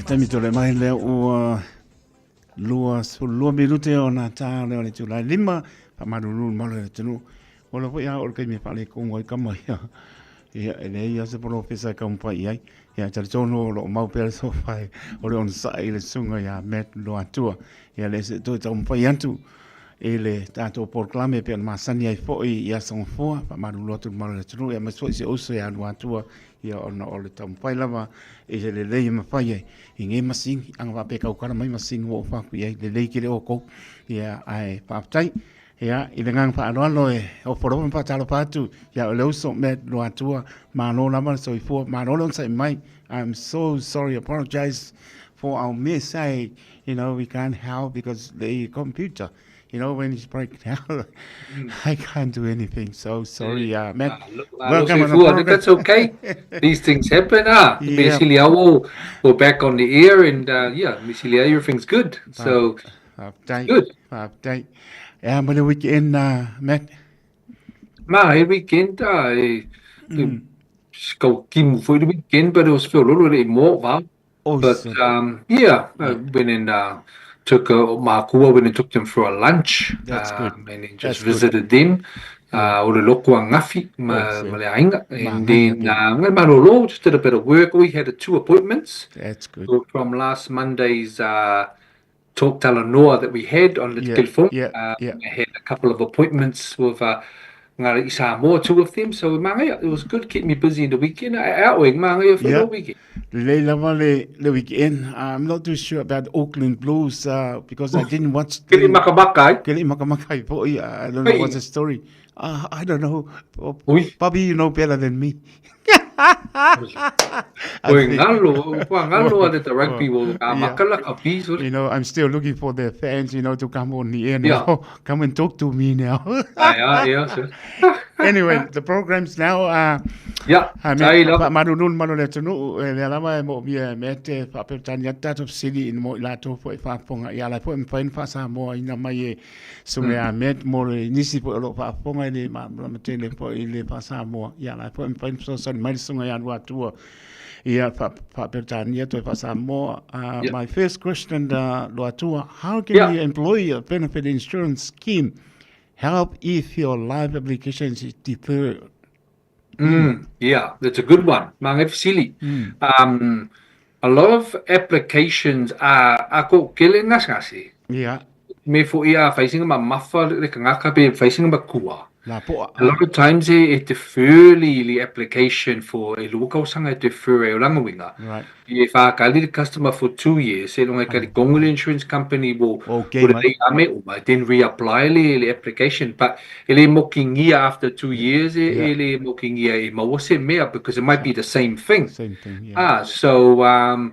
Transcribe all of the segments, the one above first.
taimi tole mai lea ua 22 minute o nā tā leo le itula e lima, faamalulu le malu o le atunuu. Ua foi a o le taimi e faaletonu ai tama ia. Ia, e leai lava se polofesa e taumafai i ai. Ia, e talitonu o lo o mau pea le tofa o le onosai i le susuga ia Matt Luatua. Ia, le se toe taumafai atu i le tatou polokalame e pei ona masani ai foi i Aso Gafua, faamalulu atu i le mamalu o le atunuu, ia aemaise foi si ou uso ia Luatua, ia ona o le taumafai lava i se lelei e mafai ai i nei masini, ana faapea e tautala mai masini ua ofa atu i ai, lelei tele outou. Ia, ae faafetai. Ia, i le agaga faaaloalo e ofo alofa ma faatalofa atu ia o le uso Matt Luatua, malo lava le soifua, malo le onosai mai. I'm so sorry, apologize for our mess, eh? We can't help because the computer, when it's break down, I can't do anything. So sorry, Matt. Welcome on the program. That's okay. These things happen, ah. Yeah. We're back on the air and yeah, Mesilia, everything's good. So, Faafetai. Good. Faafetai. E a mo le weekend, Matt? Ma, he weekend, ah, e, mm. kau kimu foi le weekend, but it was feololo le mo va. But yeah, I went and took makua, went and took them for a lunch. That's good. And then just That's visited them. O le loko a Ngafi ma, ma le aiga. And then ngai malolo, just did a bit of work. We had two appointments. That's good. From last Monday's talk talanoa that we had on the telephone. I had a couple of appointments with Ngā Samoa, two of them. So mangaia, it was good, keep me busy in the weekend. Out oe, mangaia for the weekend. Lelei lava le weekend. I'm not too sure about Auckland Blues because I didn't watch the... Kele makamaka ai. Kele makamaka ai po. I don't know what's the story. I don't know. Probably you know better than me. Oi ngalo, kua ngalo a the rugby wo ka makala ka piso. I'm still looking for the fans to come on the air now. Come and talk to me now. Yeah, sir. Anyway, the programs now are Tai lava. Faamalulu le malu o le atunuu, e lea lava e moomia e mea te faaperetani atu tatou fesili i mo i latou foi faafofoga ia la foi e mafai ona faasamoaina mai e susuga ia Matt mo le nisi foi o lo o faafofoga i le malamalama tele foi i le faasamoa ia la foi e mafai ona fesoasoani mai le susuga ia Luatua ia faaperetania toe faasamoa. My first question, Luatua, how can the employee benefit insurance scheme help if your life application is deferred? Yeah, that's a good one. Mga fesili. A lot of applications are ako kele ngasngasi. Me fo ia facing ma mafa le kangaka be facing ma kua. La poa. A lot of times e defer li application for e lua kausanga e defer e o winga. I e whakali the customer for 2 years, e longa kali kongo le insurance company wo wo le ame uma, then reapply le application. But e le mokingia after 2 years, e le mokingia e maua se mea because it might be the same thing. Same thing, yeah. Ah, so a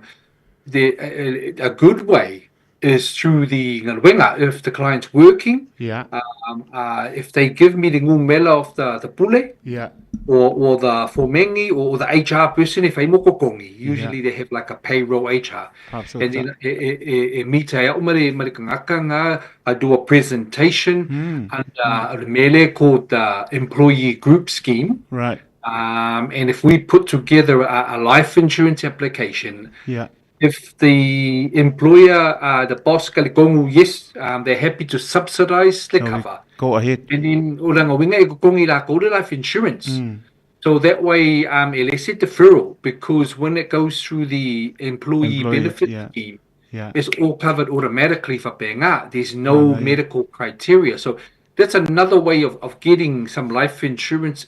good way is through the galuega. If the client's working, if they give me the ngumela of the pule, or the fomengi or the HR person, if ai mokokongi, usually they have like a payroll HR. And then e mita e au mare kangaka ngā, I do a presentation under the mele called the employee group scheme. And if we put together a life insurance application, if the employer, the boss, kalikongu, yes, they're happy to subsidize the cover. Go ahead. And then, o langa winga e kokongi la ko life insurance. So that way, e lese deferral, because when it goes through the employee Employee, benefit scheme, it's all covered automatically for penga. There's no medical criteria. So that's another way of getting some life insurance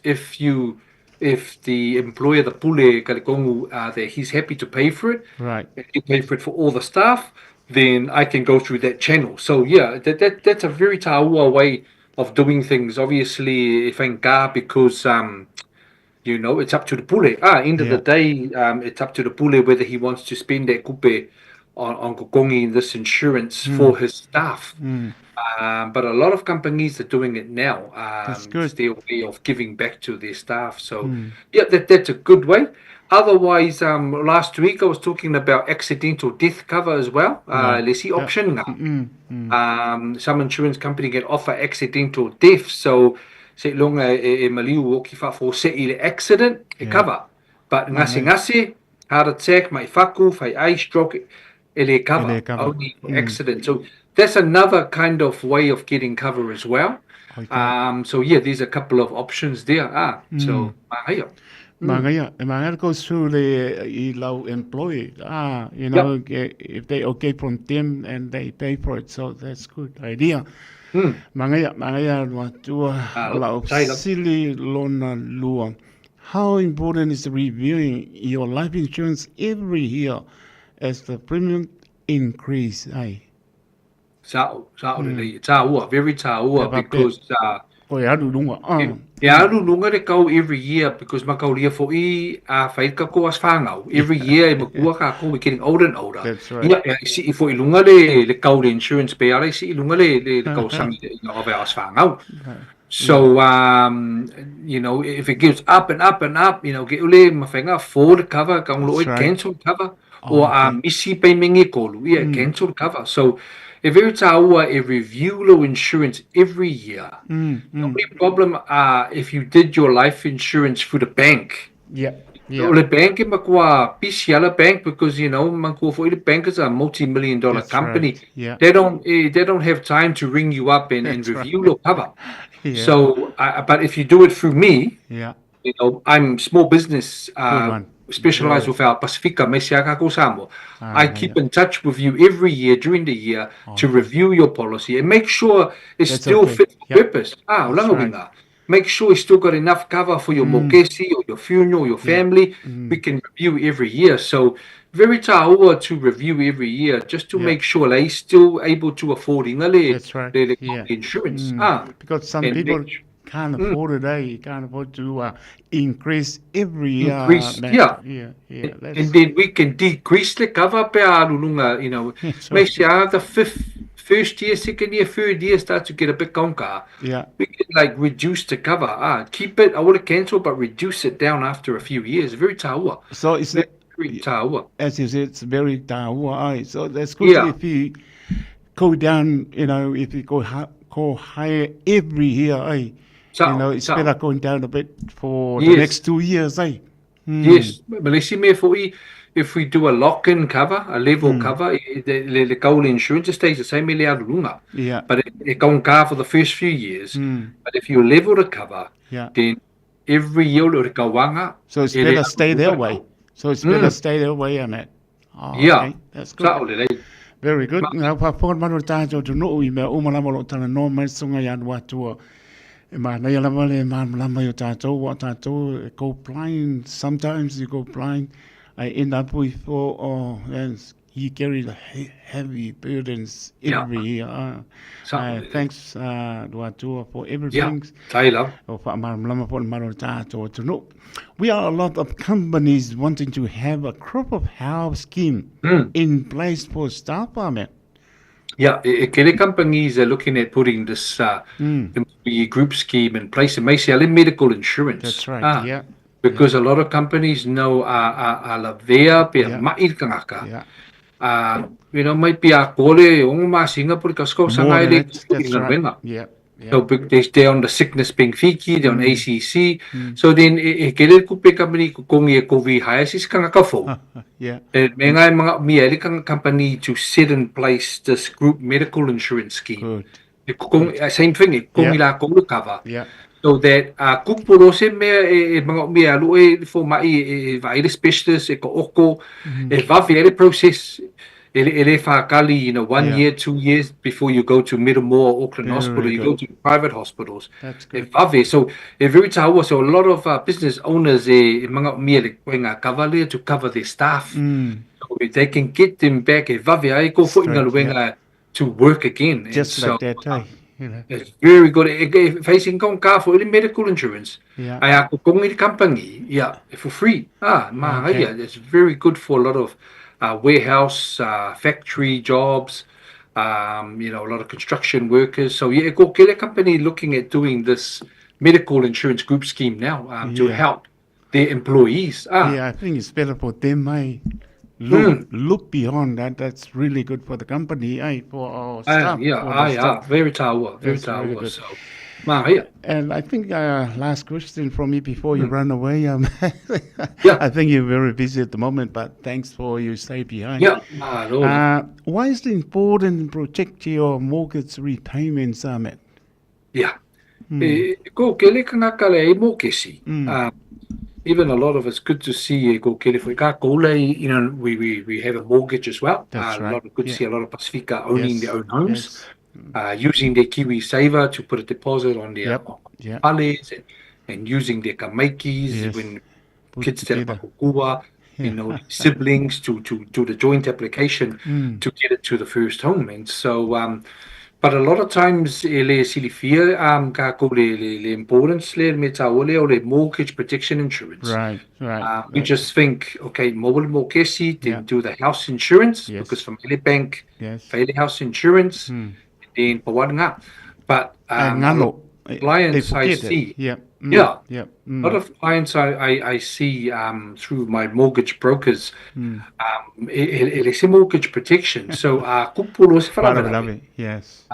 if the employer, the pule kalikongu, that he's happy to pay for it, if you pay for it for all the staff, then I can go through that channel. So yeah, that's a very taua way of doing things. Obviously, if I because it's up to the pule. Ah, end of the day, it's up to the pule whether he wants to spend that kupe on kokongi this insurance for his staff. But a lot of companies are doing it now. That's good. It's their way of giving back to their staff. So, yeah, that's a good way. Otherwise, last week I was talking about accidental death cover as well. Let's see, option nga. Some insurance company can offer accidental death. So, se longa e maliu o ki wha se i le accident, e cover. But ngase ngase, Heart attack, maʻi faku, faiʻai, stroke, e le E cover, le cover. Only for accident. So that's another kind of way of getting cover as well. Okay. So yeah, there's a couple of options there. Ah, so māngaia. Māngaia, e māngaia goes through the i lau employee. Ah, you know, if they okay from them and they pay for it, so that's good idea. Māngaia, māngaia lua tua, Ah, o lau tai la. sili lona lua. How important is reviewing your life insurance every year as the premium increase? Ai. Sa'o, sa'o lelei. Tāua, very tāua, Te pape. because Ko e alu lunga. Ah. E alu lunga le kau every year because makaulia fo'i a whai ka ko as whāngau. Every year e makua ka ko, we're getting older and older. That's right. Ia, e si i fo'i lunga le, le kau le insurance pe ala i si i lunga le, le, le kau sangi le inga of as whāngau. So, you know, if it goes up and up and up, you know, ke ule mawhenga afford cover, ka ngolo That's oi right. cancel cover, Oh, or a okay. misi pei mengi kolu, ia, cancel cover. So, e very tāua e review lo insurance every year. The only problem if you did your life insurance through the bank, Yeah. O le bank e makua pisi ala bank because you know makua for the bank is a multi-million dollar That's company. right. Yeah. They don't they don't have time to ring you up and That's right. review your cover. Yeah. So but if you do it through me, you know, I'm small business Good one. specialized Very. with our Pasifika Mesiaka ko Samoa. Ah, I keep in touch with you every year during the year to review your policy and make sure it's That's still okay. fit for purpose. Ah, That's ulanga right. winga. Make sure you still got enough cover for your mokesi or your funeral, your family. We can review every year. So very tāua to review every year just to make sure they still able to afford inga le, That's right. le, le insurance. Ah, Because some and people make can't afford it, eh? You can't afford to increase every year. Increase, man. yeah. Yeah, yeah. And That's then we can decrease the cover pe alulunga, you know. That's Make right. sure the first year, second year, third year start to get a bit conka. Yeah. We can like reduce the cover. Ah, keep it. I want to cancel, but reduce it down after a few years. Very tāua. So it's Very, very tāua. as you said, it's very tāua. Aye. So that's good if you go down, you know, if you go go higher every year, eh? So, you know, it's so, better going down a bit for the Yes. next 2 years, eh? Yes. Malesi me fo'i, if we do a lock-in cover, a level cover, le, le kaule insurance it stays the same le alulunga. Yeah. But it kaunka for the first few years. But if you level the cover, then every year o kawanga. So it's e le better stay that alulunga. way. So it's better stay that way on it. Oh, Yeah. okay. That's good. Sa'o lelei. Very good. Ngā whāwhāwhā manu tātou tu noo i mea umalama lo tana no mai sunga i anu atua. E mānei alama le māmalama i o tātou, wa tātou e go blind. Sometimes you go blind. I end up with, oh, oh, and you carry the heavy burdens every year. Sa'o lelei. Thanks, Luatua, for everything. Yeah. Tai lava. O whaamalamalama po manu tātou tu noo. We are a lot of companies wanting to have a crop of health scheme in place for staff, Ahmed. Yeah, e kele companies are looking at putting this employee group scheme in place and basically medical insurance. That's right, yeah. Because a lot of companies know a la vea pe ma'i kangaka. You know, might be a kole o ma Singapore ka sko More sanga than le it, that's right. wenga. Yeah. So they stay on the sickness being fiki, they're on ACC. So then e kele kupe company ko kongi e kovi hae sis kangaka fo. E me ngai mga mi e kanga company to set in place this group medical insurance scheme. Good. E kong, same thing, e kongi la kongi cover. So that kupuro se mea e mga mi alu e fo mai e vaire specialist e ko oko e vavi e process e le whakali, you know, 1 year, 2 years before you go to Middlemore or Auckland Very Hospital, you go good. to private hospitals. That's E good. vavi. So e very tāua. So a lot of business owners e mga mi e le koenga cover to cover their staff. So if they can get them back e vavi ai ko fo inga Straight, yeah. luenga to work again. And Just so, like that, eh? You know. It's very good. Facing kong ka for medical insurance. Yeah. Ai ako kong i company, yeah, for free. Ah, ma, Okay. yeah, it's very good for a lot of warehouse, factory jobs, you know, a lot of construction workers. So yeah, ko kele company looking at doing this medical insurance group scheme now to help their employees. Ah. Yeah, I think it's better for them, eh? Look beyond that. That's really good for the company, eh? For our staff. Yeah, for the staff. very tāua, very That's really tāua. good. So. Manaia. And I think last question from me before you run away. Yeah. I think you're very busy at the moment, but thanks for you stay behind. Yeah, malo. Why is it important to protect your mortgage repayments, Matt? Yeah. E, ko kele kangaka le e mokesi. Even a lot of it's good to see e ko kele foi ka koula, we have a mortgage as well. That's A right. lot of good to see a lot of Pasifika owning their own homes. Using their Kiwi Saver to put a deposit on their fales and using their kamaikis when Put kids tell together. pakukua, siblings to do the joint application to get it to the first home. And so, but a lot of times, e le silifia ka ko le importance le me taole o le mortgage protection insurance. We just think, okay, mobile mokesi, then do the house insurance because from ele bank, faile house insurance, then pawan. But Ngalo. Clients They I forget it. see, Yeah. A lot of clients I see through my mortgage brokers, e le se mortgage protection. So, kupulo se Wharavelave. wharavelave. Yes.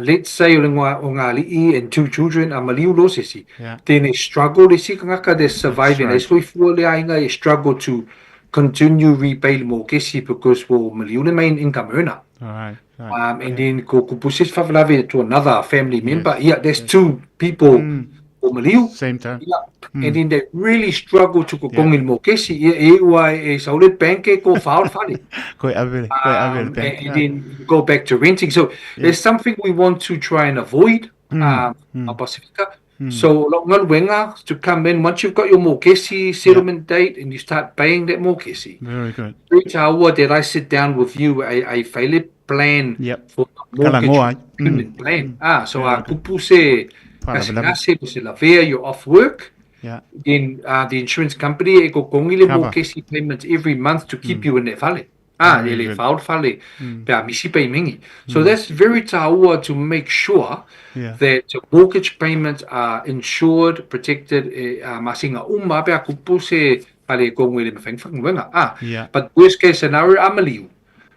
Let's say o le ngā, o ngā li'i and two children, a maliu lo sesi. Then they struggle, le si kangaka they're surviving. Right. They soifua le ainga, they struggle to continue repay le mokesi because wo maliu le main income earner. All right. Right. And then ko kupusis whawelave to another family member. Yeah, there's two people o maliu. Same time. Yeah. And then they really struggle to kokongi le mokesi. Ia e ua e saule bank e ko whaor whare. Koe avele, koe avele bank. And then go back to renting. So there's something we want to try and avoid, a Pasifika. So lo ngaluenga to come in once you've got your mokesi settlement date and you start paying that mokesi. Very good. Very taua that I sit down with you a faile plan for the mortgage Kalangoa. Repayment plan. Ah, so a kupu se Wharavelave. kasi se lavea, you're off work. Then the insurance company e kokongi le Cover. mokesi payments every month to keep you in that fale. Ah, Very le good. faul fale. Pea misi pe mingi. So that's very taua to make sure that the mortgage payments are insured, protected, masinga uma pea kupu se fale kongi le mawheng. Ah, but worst case scenario, amaliu.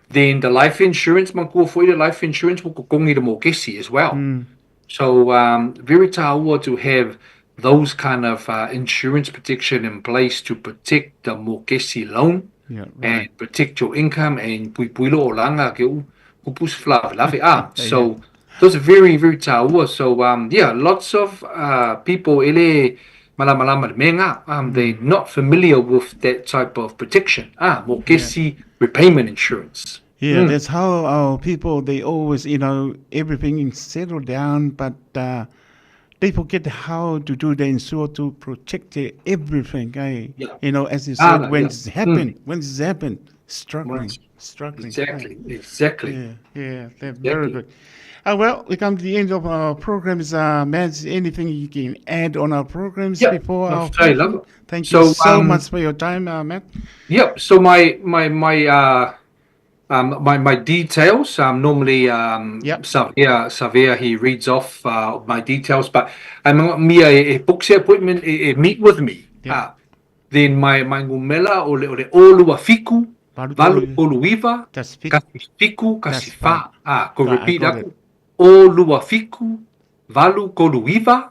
Then the life insurance, mangkua foi the life insurance will kokongi le mokesi as well. So very taua to have those kind of insurance protection in place to protect the mokesi loan and protect your income and puipuilo o langa ke u kupus flavelave. Ah, so those are very, very taua. So yeah, lots of people ele malamalama le menga, they're not familiar with that type of protection. Ah, mokesi repayment insurance. Yeah, that's how our people, they always, everything settled down, but they forget how to do the insure to protect everything. Eh? Yeah. As you Ah, said, when it's happened, when it's happened, struggling, Once. struggling. Exactly, exactly. Yeah, yeah, they're very Exactly. good. Well, we come to the end of our programs. Mads, anything you can add on our programs Yeah, before no, our I love it. Thank So, you so much for your time, Matt. Yep. So my details. Normally, Savea, he reads off my details, but I'm me a books appointment, a meet with me. Then my ngumela o le olua fiku, Valu valu tolu. oluiva, Kasi fiku. Kasi fiku, kasi Kasi fa. fa. Ah, ko Right, I repeat got aku. it. Olua fiku, valu koluiva,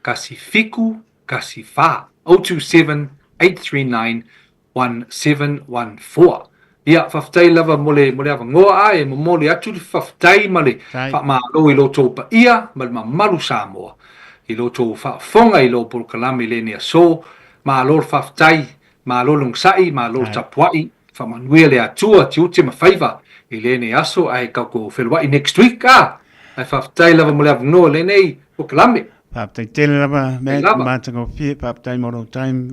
kasi fiku, kasi fa. 027 839 1714. Ia, whawhtai lava mo le awangoa a e mo le atu le whawhtai ma le Tai. wha malo i loto pa ia ma le mamalu Samoa. I loto whaafonga i lo polokalame le nea so, ma lo le whawhtai, ma lo lungsai, ma lo Tai. tapuai, whamanuia le atua, te ute ma whaiva, i le nei aso, ai kako wheluai next week, ah! Ai whawhtai lava mo le awangoa le nei polokalame. Whawhtai tele lava, Matt, lava. mātanga fie, whawhtai mo rau time,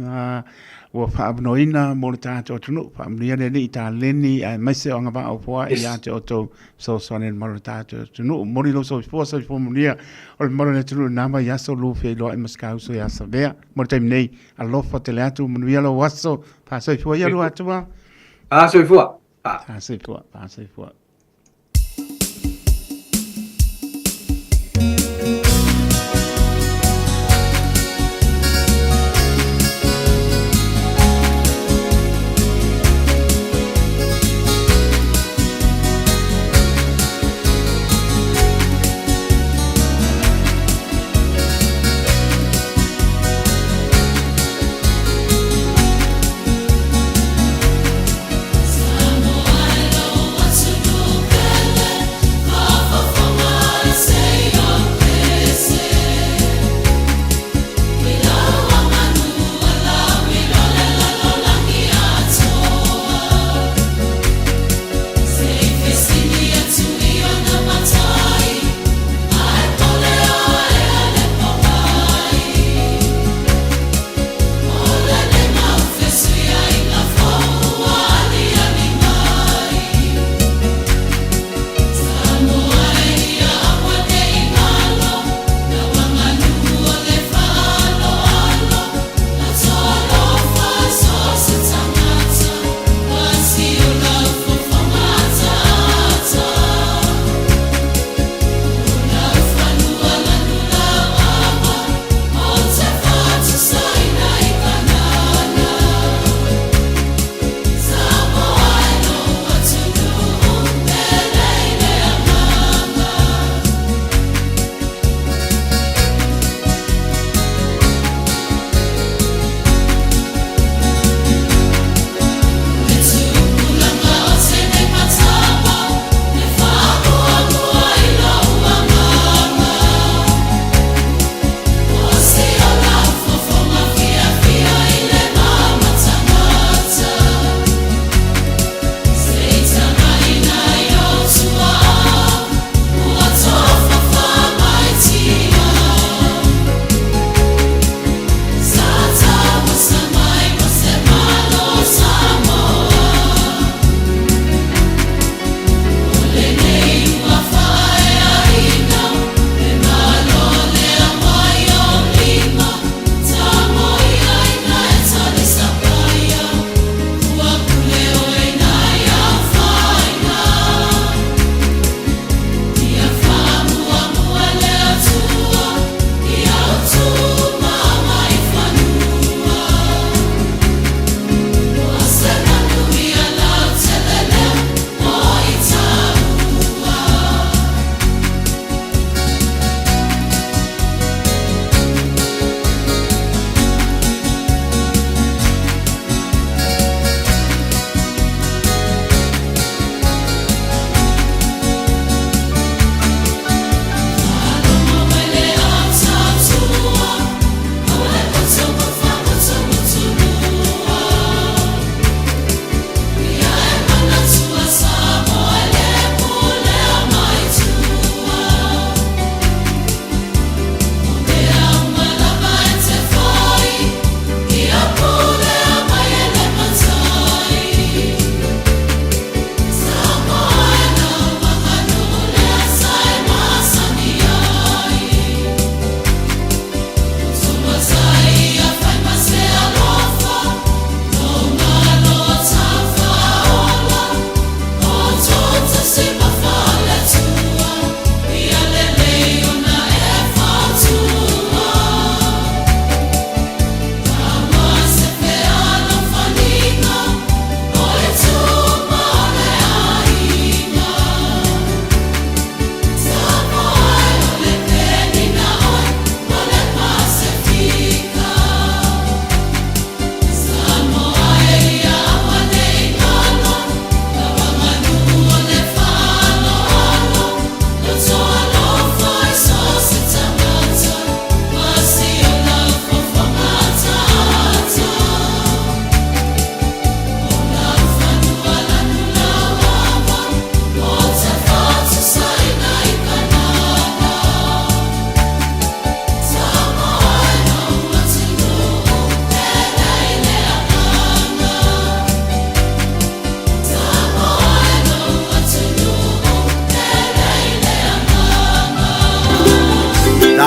ua whaamnoina mo le tātou tunu, whaamnoia le ni i tā leni, ai maise o ngā o poa i a te o tau sosoane mo le tātou tunu. Mori lo so fua so fua munia, o le moro le tunu nama i aso lufe i loa i maskau so i asa vea. Mo le taimi nei, alofa te le atu, manuia lo aso, wha fua ia lua atua. Ah, so fua. Ah. Wha fua, wha fua.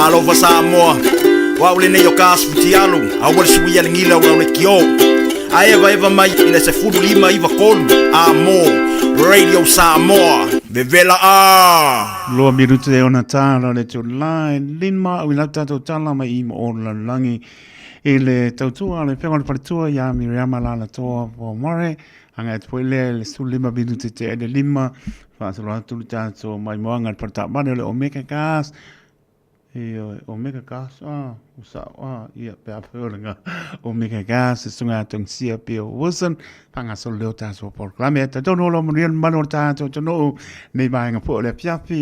Alofa Samoa, o au lenei o Gas Futialu, aua le suia le gila o lau leitio. A evaeva mai i le 15 93 A mo Radio Samoa, vevela a! Lua minute e ona tāra le itulā e lima au i lau tātou tala mai i ma o le lalolagi i le tautua a le Afioga i le Faletua ia Miriama Lalatoa Pomare agai atu foi lea i le 15 minute tea i le lima faasolo atu le tatou maimoaga i le faletaavale o le Omega Gas Ioe, Omega Gas, ah, ua sao, ah, ia, pe a fai o le ngā Omega Gas, e sunga tongsia Bill Wilson, whangasolo leo tātou polokalame, e tatono o lo manuia le mamalu o le tātou atunuu, nei vaega foi o le afiafi,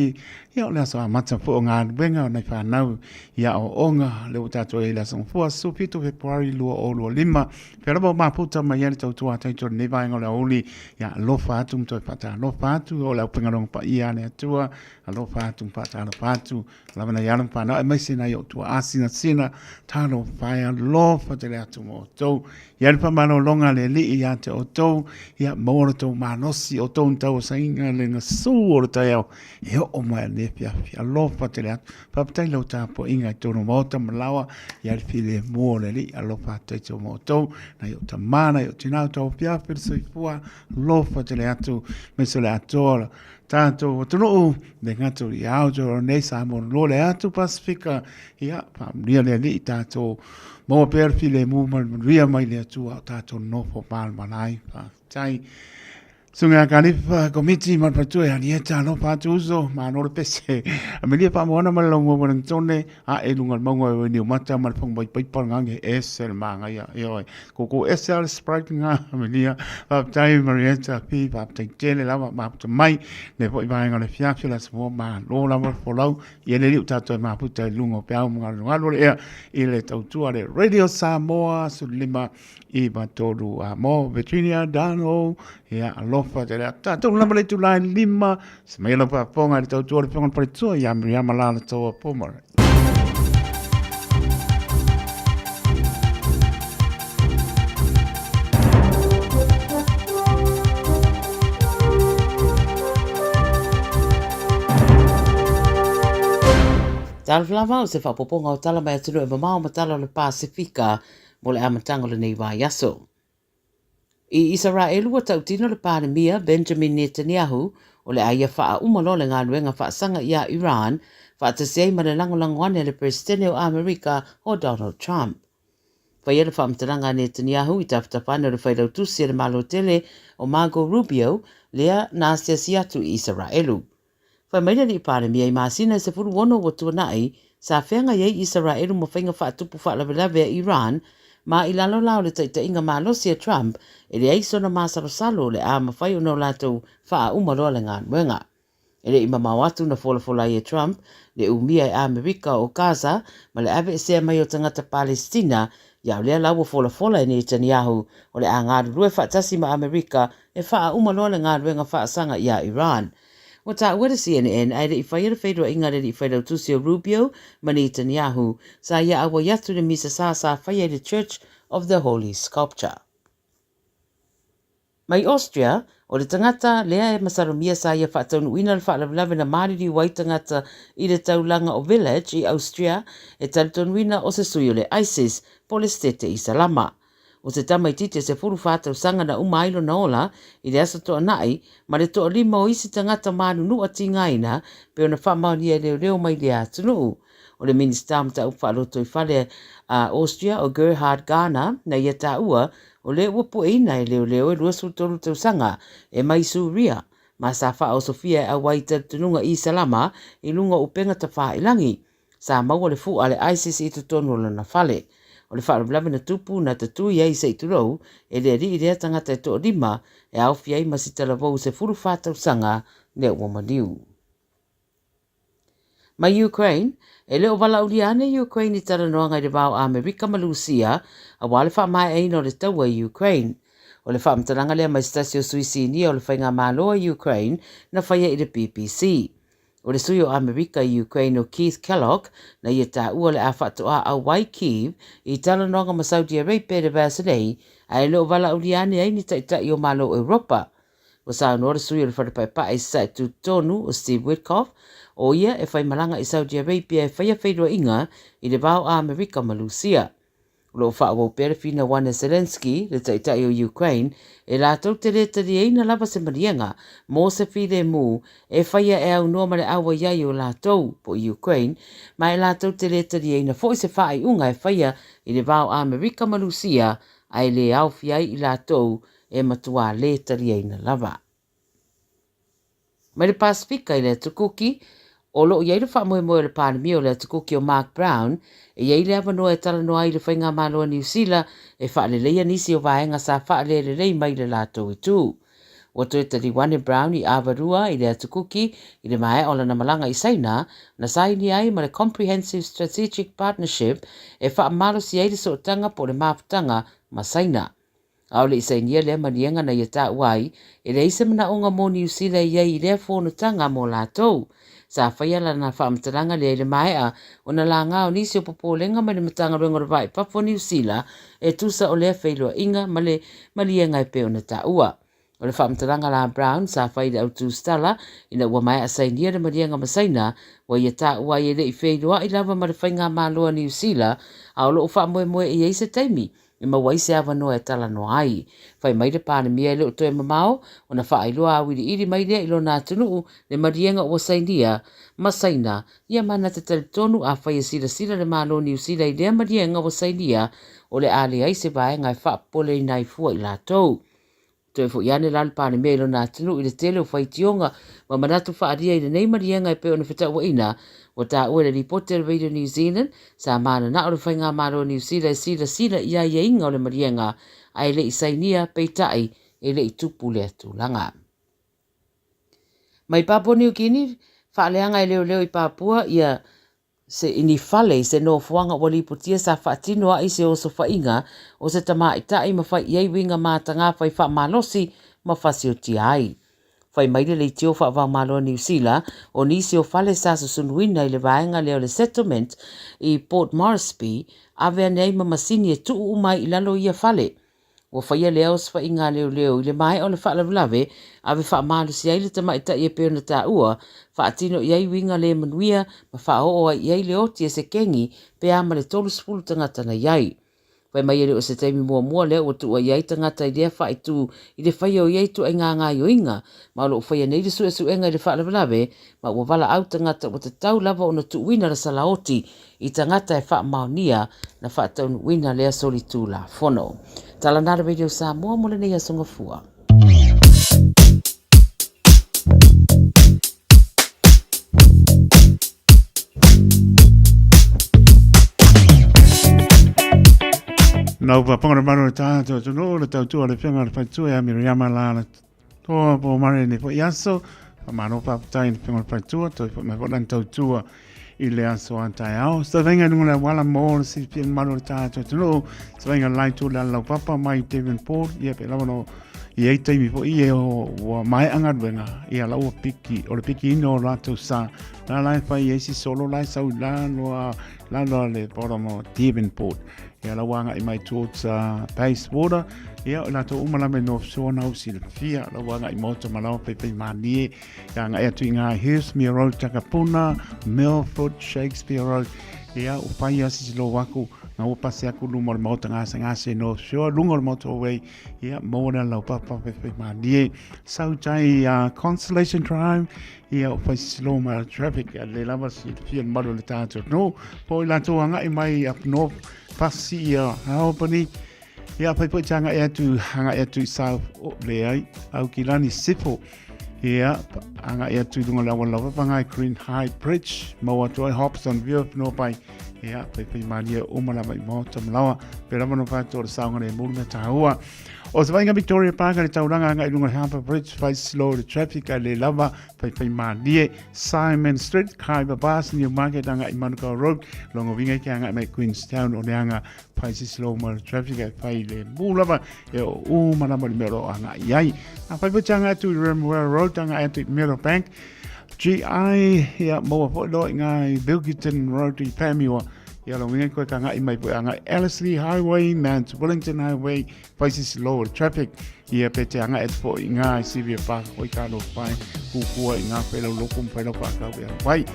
ia o le aso amata foi o galuega o nai whanau, ia o onga, le ua tātou e i le aso gafua, 17 Februari 2025, pea lava o maputa mai ai le tautua taito i lenei vaega o le aoauli, ia alofa atu ma toe faatalofa atu, o le aufaigaluega paia a le Atua, Alofa atu ma faatalofa atu, lava nai alo ma fanau, aemaise nai ou tuaasinasina, talofa e, alofa tele atu ma outou. Ia le faamalologa a le Alii ia te outou, ia maua lo outou malosi, outou na tauasaina le gasu o le taeao, e oo mai i lenei afiafi. Alofa tele atu. Faafetai i lau tapuaiga i totonu o maota ma laoa, ia le filemu o le Alii, alofa atu ai ma outou, nai ou tama, nai ou tina, o tauafiafi le soifua, alofa tele atu, aemaise o le atoa Tātou atunuu, le gata o i Aotearoa nei, Samoa loa le atu Pasifika, ia, faamanuia le Alii tātou, maua pea le filemu ma le manuia mai le Atua o tātou nofo malamala ai. Faafetai. Susuga ia Kalifa, Komiti ma le Faletua e Alieta, alofa atu uso, malo le pese. Amelia Faamoana ma le Laumua Wellingtone, ae i luga o le mauga o Niumata ma le Faguvai Paipa le gage ese le māgaia. Ioe, koukou ese lava le Sprite lena, Amelia. Faafetai Marietta P, faafetai tele lava mafuta mai. Lea foi vaega o le afiafi o le Aso Fono, malo lava le folau. Ia le alii o tatou e mafuta i luga o peau ma galugalu o le ea i le tautua a le Radio Samoa 15 93 a mo Virginia Dano ia alofa tele atu tatou lava le itula e lima se mai lau faafofoga i le tautua o le Afioga i le Faletua ia Miriama Lalatoa Pomare. Talofa lava o se faaopoopoga o tala mai atunuu e mamao ma tala o le Pasefika mo le amataga o lenei vaiaso. I Isaraelu ua tautino le Palemia Benjamin Netanyahu o le a ia faauma loa le galuega faasaga iā Iran faatasi ai ma le lagolago ane a le Peresetene o Amerika o Donald Trump. Faia le faamatalaga a Netanyahu i tafatafa ane o le failautusi a le Malo tele o Marco Rubio lea na asiasi atu i Isaraelu. Fai mai le Alii Palemia i masina e 16 ua tuanai, sa feagai ai Isaraelu ma faiga faatupu faalavelave a Iran, ma i lalo la o le taitaiga malosi a Trump, e leai sona masalosalo o le a mafai ona o latou faauma loa le galuega. E le i mamao atu na folafola ai e Trump le umia e Amerika o Gaza ma le aveesea mai o tagata Palesitina, ia o lea la ua folafola e Netanyahu o le a galulue faatasi ma Amerika e faauma loa le galuega faasaga iā Iran. Ua taua le CNN ae le i faia le feiloaiga a le alii failautusi o Rubio ma Netanyahu, sa ia auai atu i le misa sa sa faia i le Church of the Holy Sculpture. Mai Austria, o le tagata lea e masalomia sa ia faataunuuina le faalavelave na maliliu ai tagata i le taulaga o Villach i Austria, e talitonuina o se sui o le ISIS, po o le Setete Isalama. O se tamaitiiti e 14 tausaga na uma ai lona ola i le Aso Toonai ma le toalima o isi tagata manunua tigaina pei ona faamaonia e leoleo mai lea atunuu. O le Minisita o Mataupu Faalotoifale a Austria o Gerhard Garner na ia taua o lea ua pueina e leoleo e 23 tausaga e mai Suria ma sa faaosofia e auai i talitonuga Isalama i luga o upega tafailangi. Sa maua le fu'a a le ISIS i totonu o lona fale. O le faalavelave na tupu, na tatui ai se i tulou, e le alii lea tagata e toalima, e aofia ai ma si talavou 14 tausaga lea ua maliu. Mai Ukraine, e le o valaaulia ane Ukraine i talanoaga i le va o Amerika ma Lusia aua le faamaeaina o le taua i Ukraine. O le faamatalaga lea mai se tasi o sui sinia o le faigamalo a Ukraine na faia i le BBC. O le sui o Amerika i Ukraine o Keith Kellogg, na ia taua le a faatoa auai Kyiv i talanoaga ma Saudi Arabia i le vaiaso nei, ae le o valaaulia ane ai ni taitai o Malo o Europa. Ua saunoa le sui o le Fale Paepae i Sasae Tutotonu o Steve Witkoff, o ia e faimalaga i Saudi Arabia e faia feiloaiga i le va o Amerika ma Lusia. O lo o faaauau pea le finau ane a Zelenskyy, le taitai o Ukraine, e latou te le taliaina lava se maliega mo se filemu e faia e aunoa ma le auai ai o latou, po o Ukraine, ma e latou te le taliaina foi se faaiuga e faia i le va o Amerika ma Lusia ae le aofia ai i latou e matuā le taliaina lava. Mai le Pasefika i le Atu Kuki, o lo o i ai le faamoemoe o le Palemia o le Atu Kuki o Mark Brown e i ai le avanoa e talanoa ai i le Faigamalo a Niu Sila e faaleleia nisi o vaega sa faalelelei mai i le latou itu. Ua toe taliu ane Brown i Avarua i le Atu Kuki i le maea o lana malaga i Saina na sainia ai ma le Comprehensive Strategic Partnership e faamalosi ai le sootaga po o le mafutaga ma Saina. A o le i sainia lea maliega na ia taua ai, e leai se manaoga mo Niu Sila e i ai i lea fonotaga mo latou. Sa faia lana faamatalaga lea i le maea ona laga o nisi o popolega mai le Matagaluega o le Va i Fafo o Niu Sila e tusa o lea feiloaiga ma le maliega e pei ona taua. O le faamatalaga la a Brown sa fai i le autusitala ina ua maea sainia le maliega ma Saina, ua ia taua ai e le i feiloai lava ma le Faigamalo a Niu Sila, a o lo o faamoemoe e i ai se taimi e maua ai se avanoa e talanoa ai. Fai mai le Palemia e le o toe mamao ona faailoa auiliili mai lea i lona atunuu le maliega ua sainia ma Saina, ia ma na te talitonu afai e silasila le Malo o Niu Sila i lea maliega ua sainia, o le a leai se vaega e faapopoleina ai fua i latou. Toe foi ane la le Palemia i lona atunuu i le tele o faitioga ma manatu faaalia i lenei maliega e pei ona fetauaina, ua taua i le lipoti a le Radio New Zealand, sa mananao le Faigamalo o Niu Sila e silasila i aiaiga o le maliega ae le i sainia, peitai, e le i tupu lea tulaga. Mai Papua New Guinea, faaleaga e leoleo i Papua ia se i ni fale i se nofoaga ua lipotia sa faatino ai se osofaiga o se tamaitai ma fai i ai uiga matagā fai faamalosi ma fasiotia ai. Fai mai le leitio faavaomalo a Niu Sila, o nisi o fale sa susunuina i le vaega lea o le Settlement i Port Moresby, ave ane ai ma masini e tuu uma ai i lalo ia fale. Ua faia lea osofaiga a leoleo i le maea o le faalavelave, ave faamalosi ai le tamaitai e pei ona taua, faatino i ai uiga le manuia ma faaoo ai i ai le oti e se kengi pe a ma le 30 tagata na i ai. Fai mai e le o se taimi muamua lea ua tuua i ai tagata i lea faaitu i le faia o ia ituaiga gaoioiga, ma o lo o faia nei le suesuega i le faalavelave ma ua valaau tagata ua tatau lava ona tuuina le salaoti i tagata e faamaonia na faataunuuina lea solitulafono. Tala na le Radio Samoa mo lenei aso Gafua. Nau paponga le manu le tātou atunuu, le tautua le whianga le whaitua ia Miriama la la Toa po mare nei foi aso, whamano whaptai le whianga le whaitua, toi foi mai foi lan tautua i le aso a taeao. Sa vainga nunga le wala mō le silafia le manu le tātou atunuu, sa vainga lai tū le alau papa mai Devonport, ia pe lava no i ei taimi foi e o ua mai angaluenga ia la ua piki o le piki ina o rātou sa la lai whai e si solo lai sau la loa la loa le bottom o Devonport ia la ua angai mai towards Bayswater ia o rātou uma lama i North Shore na usi le fia la ua angai moto ma lawa pei pei mānie ia angai atu i ngā Hursmere Road Takapuna Milford Shakespeare Road ia o whai asi si lo waku ngā ua pasi aku luma o le maota ngase ngase North Shore lunga o le motorway Ia, maua le lau papa pe pe mālie. Sau tai Constellation Drive, ia o whai slow ma traffic, a le lava si te fia maru le tātou. No, po i lātou angai mai up north, pasi ia Albany, ia whai po i te angai atu, angai atu i South, o, le ai, au ki lani sipo. Ia, angai atu i lunga le awa lava, pangai Green High Bridge, maua atu ai Hobson View, no pai, Ia, pai pai mārie o malama i maota malawa, pe rama no whātua o le saonga le mōru mea tāua. O se vainga Victoria Park le tauranga anga i lunga Harbour Bridge, whai slow le traffic a le lava, pai pai mārie, Simon Street, Khyber Pass, Newmarket anga i Manukau Road, longo winga ki anga mai Queenstown o le anga whai si slow ma le traffic a whai le mū lava, e o ū malama le mea ro anga i ai. A whai put anga atu i Remuera Road, anga atu i Meadowbank, GI, ia, maua foi loa i ngā i Bilkiton Road i Pamiwa. Ia lo winga koe ka ngai mai po anga Ellerslie Highway, Mount Wellington Highway, places low traffic. Ia pe te anga et po i ngā i Sivia Park koi ka no pai kukua i ngā whela loko mwhela whakau e wai.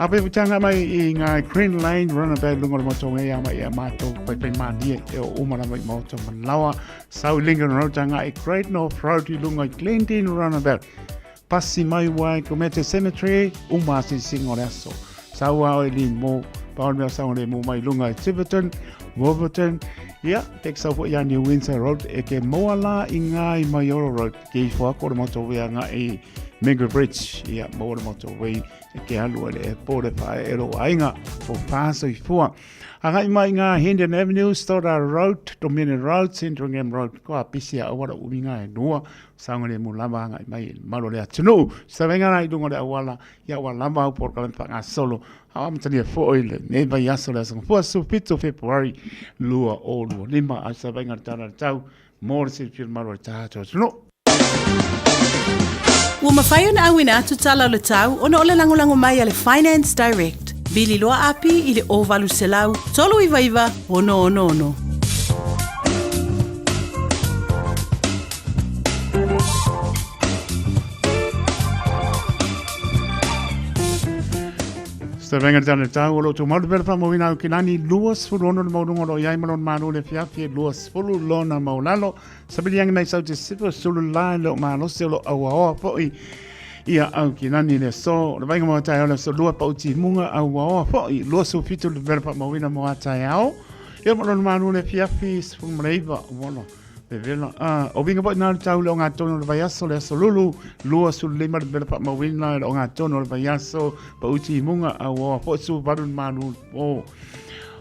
A pe putanga mai i ngā Green Lane runabout lunga o moto ngai ama i a mātou pai pai mānie e o umara mai moto manawa. South Lincoln Road tanga i Great North Road i lunga i Glendene runabout. Pasi mai wai ko me te cemetery uma asisinga o le aso. Saua o li mo pa mea sa le mo mai lunga i Tiverton, Wolverton, ia, te sau fo ia New Windsor Road e ke moa la i ngā i Maioro Road, ke i fo ako le motorway a ngā i Menga Bridge, ia, moa le motorway e ke alu le e pō le whae e ro ainga o whāso i fua. Hangai mai ngā Hendon Avenue, Stoddard Road, Dominion Road, Sandringham Road, ko a pisi a awara umi ngā e noa, saungare mo lava hangai mai e malo le atunuu. Savenga rā i lunga le awala, ia ua lava au polokalame whangasolo. Hawa matania foʻi le nei vai aso le aso fua su pito February 2025 ai savenga le tala le tau mo le silafia le malo le tātou atunuu. Ua mafai ona auina atu tala o le tau ona o le lagolago mai a le Finance Direct. Vili loa api i le 0800 399 666. Savenga tana tau o loto malu pera whamawina au ki lani 26 le maulunga o lo iai malona malo le fiafi e 20 lona maulalo Sabili angi mai sau te sipa sulu lai le o malosi o lo auaoa foʻi ia au ki lani le aso. O le vainga mo taeao le aso lua pau timuga auaoa foʻi 27 le pera whamawina mo a taeao. Ia malona malo le fiafi 19 wala. Vevela. Ah, o winga foʻi nā le tau le o ngā tonu o le vaiaso le aso lulu, 25 le pera whamawina le o ngā tonu o le vaiaso, pau timuga auaoa foʻi su valu le malu o.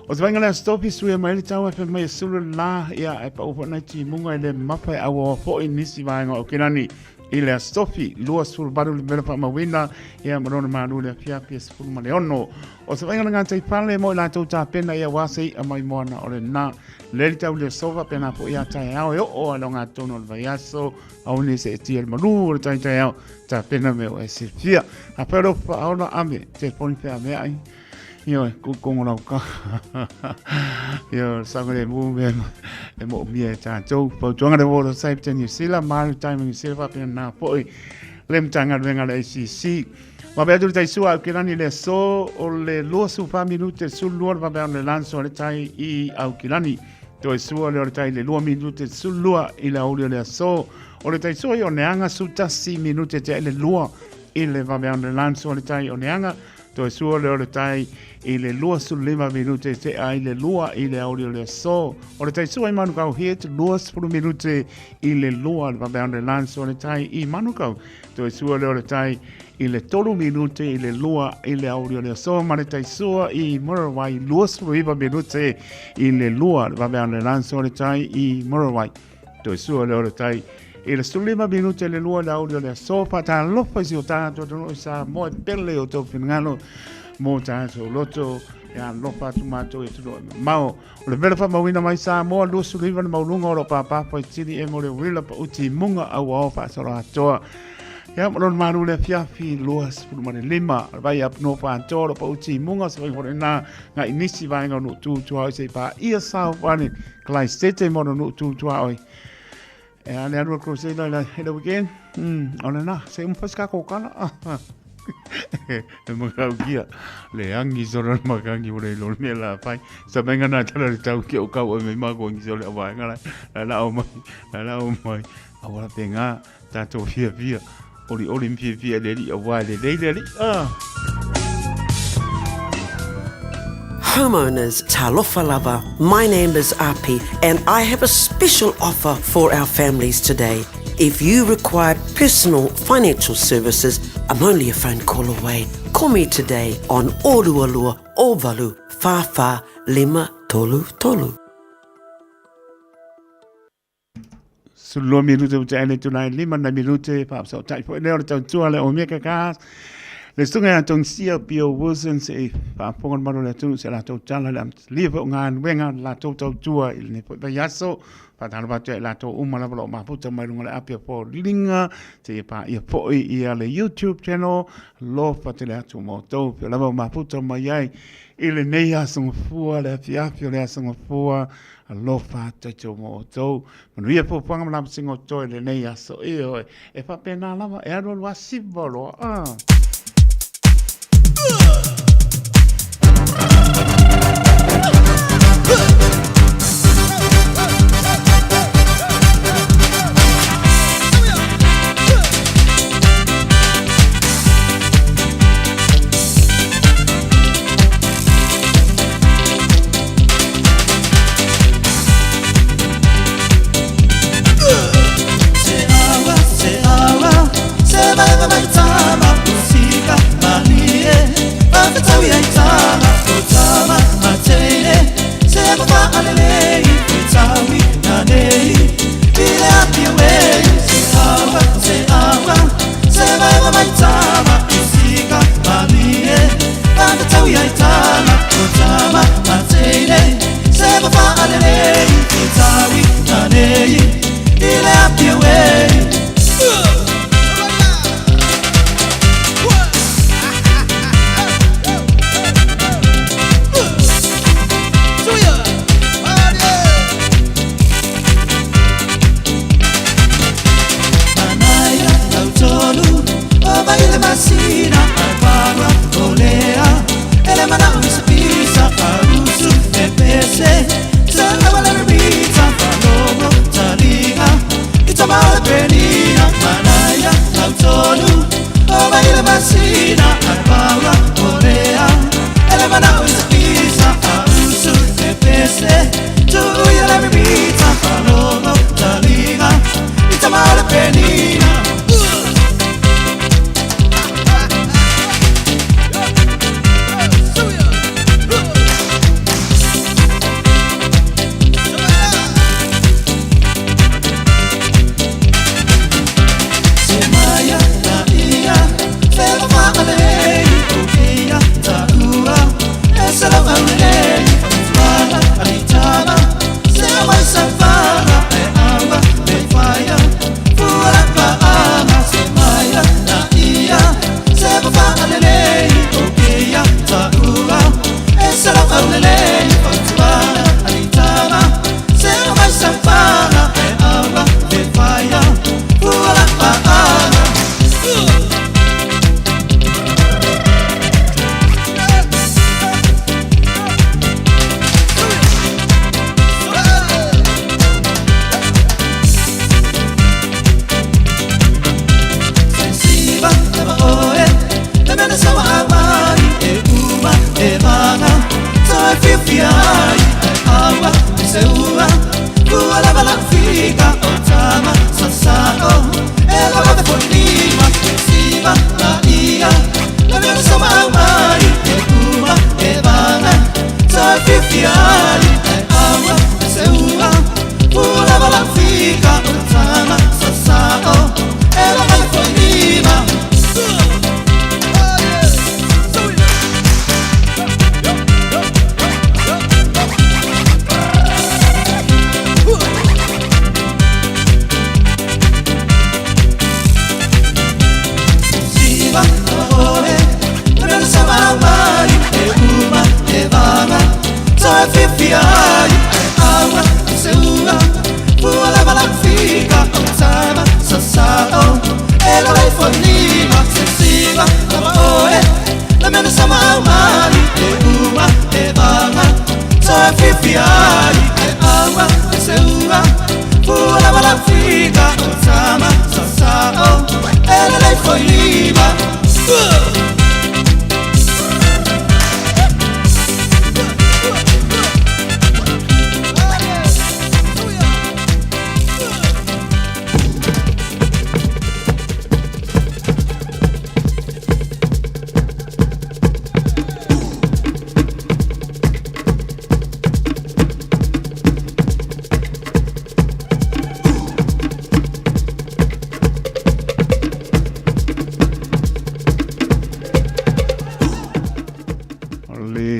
O te vainga lea stopi sui mai le tau e mai e sulu le la, ia e pau foʻi nai timuga e le mapa e auaoa foʻi nisi vaenga o Kirani i le asofi 28 le mea whaamauina ia ma lona malu le afiafi e 16. O te vainga le ngā teipale mo i latou tāpena ia wā se ia mai moana o le nā le le tau le sofa pena po ia tae ao e oo a lo ngā tono le vaiaso au ne se e tia le malu o le tai tai ao tāpena me o e se fia. A pero whaona ame te poni whea mea ai. Ioe, ku kongo lau ka. Ioe, sanga le mu me e mo mia e tātou. Fautuanga le Water Safety New Zealand, Maritime New Zealand, whapena nā poi. Le mtanga luenga le ACC. Wape atu le tai sua au kilani le so o le lua su wha minute su lua le wape le lanso le tai i au kilani. Toi sua le o le tai le lua minute su lua i le auli o le aso. O le tai sua i o neanga su tasi minute te le lua i le wape le lanso le tai o neanga. Toe sua lea o le tai i le 25 minute te ai le lua i le aoli o le aso. O le tai sua i Manukau Head, 20 minute i le lua le vaveano le lanso o le tai i Manukau. Toe sua lea o le tai i le 3 minute i le lua i le aoli o le aso. Ma le tai sua i Murrawai, 29 minute i le lua le vaveano le lanso o le tai i Murrawai. Toe sua lea o le tai i le 15 minute le lua le aouli o le aso. Faatalofa i si o tātou atunuu i Samoa e pele o tau finagalo mō tātou loto e alofa atu mātou i atunuu e mamao. O le vela whamauina mai Samoa, 29 le maulunga o lo pāpāpā i tini e mo le wila pa uti munga au ao whaasoro atoa. Ia, ma lona malu le afiafi, 25, vai ap no whaatoa lo pa uti munga, sa vai hore nā ngā inisi vaenga o nu tūtua o se pā ia sao whane. Klaisete mo no nu tu tua oi. E ale alu ko se la la le weekend. Ona na se un fas ka ko kala. E mo kau kia le angi sora makangi ore lo me la pai. Sa menga na tala le tau ki o kau me ma ko ngi sole wa ngala. La la o mai. La la o mai. Awala pe ngā Tātou whiawhia, ori ori whiawhia le ri a wai le lei le ri. Ah. Homeowners, talofa lava. My name is Api and I have a special offer for our families today. If you require personal financial services, I'm only a phone call away. Call me today on Orualua Ovalu Whawha Lima Tolu Tolu. 12 minute o te ene tūnai lima na minute whaapsau tai foi leo le tautua le o meka ka. Le susuga ia Togisia Bill Wilson se i faafofoga le malu o le atunuu i se latou tala i le amatalia foi o galuega a le latou tautua i lenei foi vaiaso. Faatalofa atu ia i latou uma lava o lo o mafuta mai luga o le api o foliga seia paia foi ia le YouTube channel. Alofa tele atu ma outou pea lava o mafuta mai ai i lenei aso gafua, le afiafi o le aso gafua. Alofa atu ma outou. Manuia fuafuaga ma lamosiga o totoe i lenei aso. Ioe, e faapena lava, e alualu lava siva loa. Ah.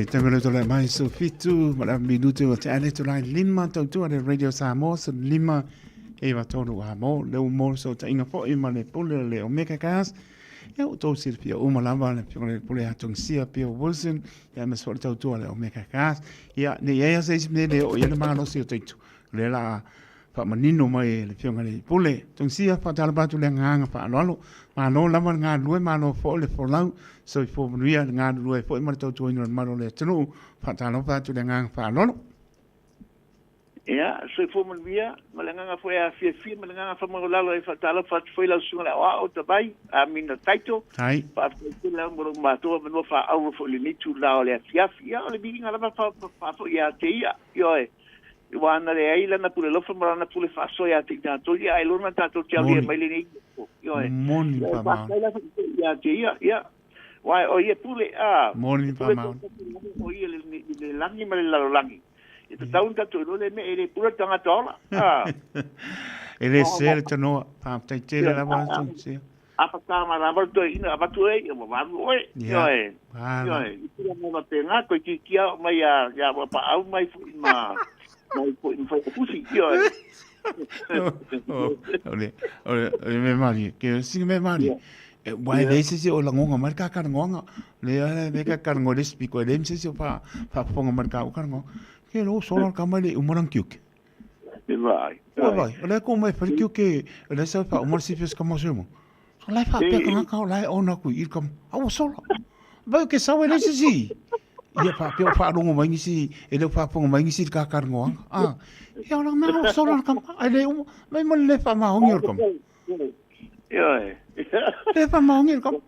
Le taimi o le tole mai so fitu ma le minute o te ale tolai lima tautua le Radio Samoa so lima e wa tolu a mo le mo so ta inga fo i ma le pule le Omega Gas. Ia o tō silafia uma lava le afioga i le Pule Atogisia Bill Wilson, ia aemaise foi le tautua a le Omega Gas. Ia, ne i ai lava se isi mea e le oo i ai le malosi o Taitu, o lea o le a faamanino mai e le afioga i le Pule. Atogisia, faatalofa atu i le agaga faaaloalo, malo lava le galulue, malo foi le folau, soifua manuia le galulue ai foi ma le tautuaina o le mamalu o le atunuu. Faatalofa atu i le agaga faaaloalo. Ia, soifua manuia, ma le agaga foi e afiafia ma le agaga faamaualalo e faatalofa atu foi lau susuga i le aoao Tavai, Amina Taito. Hai. Faafetai tele lava mo lou matou avanoa faaauro foi i lenei itula o le afiafi. Ia, o le viiga lava faafoi ia te ia, ioe, aua ana leai lana pule alofa ma lana pule faasoa ia te i tatou, ia ailoga tatou te aulia mai lenei aso. Ioe. Moni Ia, faafetai lava ia te ia, ia. Aua o ia pule, a, Moni e pule faamaoni. o ia i le lagi ma le lalolagi. E tatau ona tatou iloa le mea e le pule le tagata ola. A. E le sē le tanoa. Faafetai tele lava Tongisia. A whakama lava le toeaina avatu ai, ia ua valu oe. Ia. Ioe. Ala. Ioe. I tulaga faapena, koe titia oo mai ia, ia ua paau mai foi ma, mai foi ma Wharepusi. Ioe. O le, o le, o le mea malie, ke sina mea malie. E, wa e leai se isi o lagoga mai le kakalagoaga. Le a le kakalagoa le isi piko, e leai ma se isi o fa, faafofoga mai le ka ukalagoaga. Ke lo sola le kama le uma lana tiuke. E vaai. Ua vai, o lea ko mai fale tiuke, o lea sa fa uma le sifia se kama o se uma. So lai faapea tagata o lai ona ku i kama. A ua sola. Vai ke sau e leai se isi. Ia faapea o faalogo mai nisi, e le o faafofoga mai nisi i le kakalagoaga. Ah, ia o la mea ua sola le kama. Ai le uma, mai ma le le faamaoni o le kama. Ioe. Le faamaoni o le kama.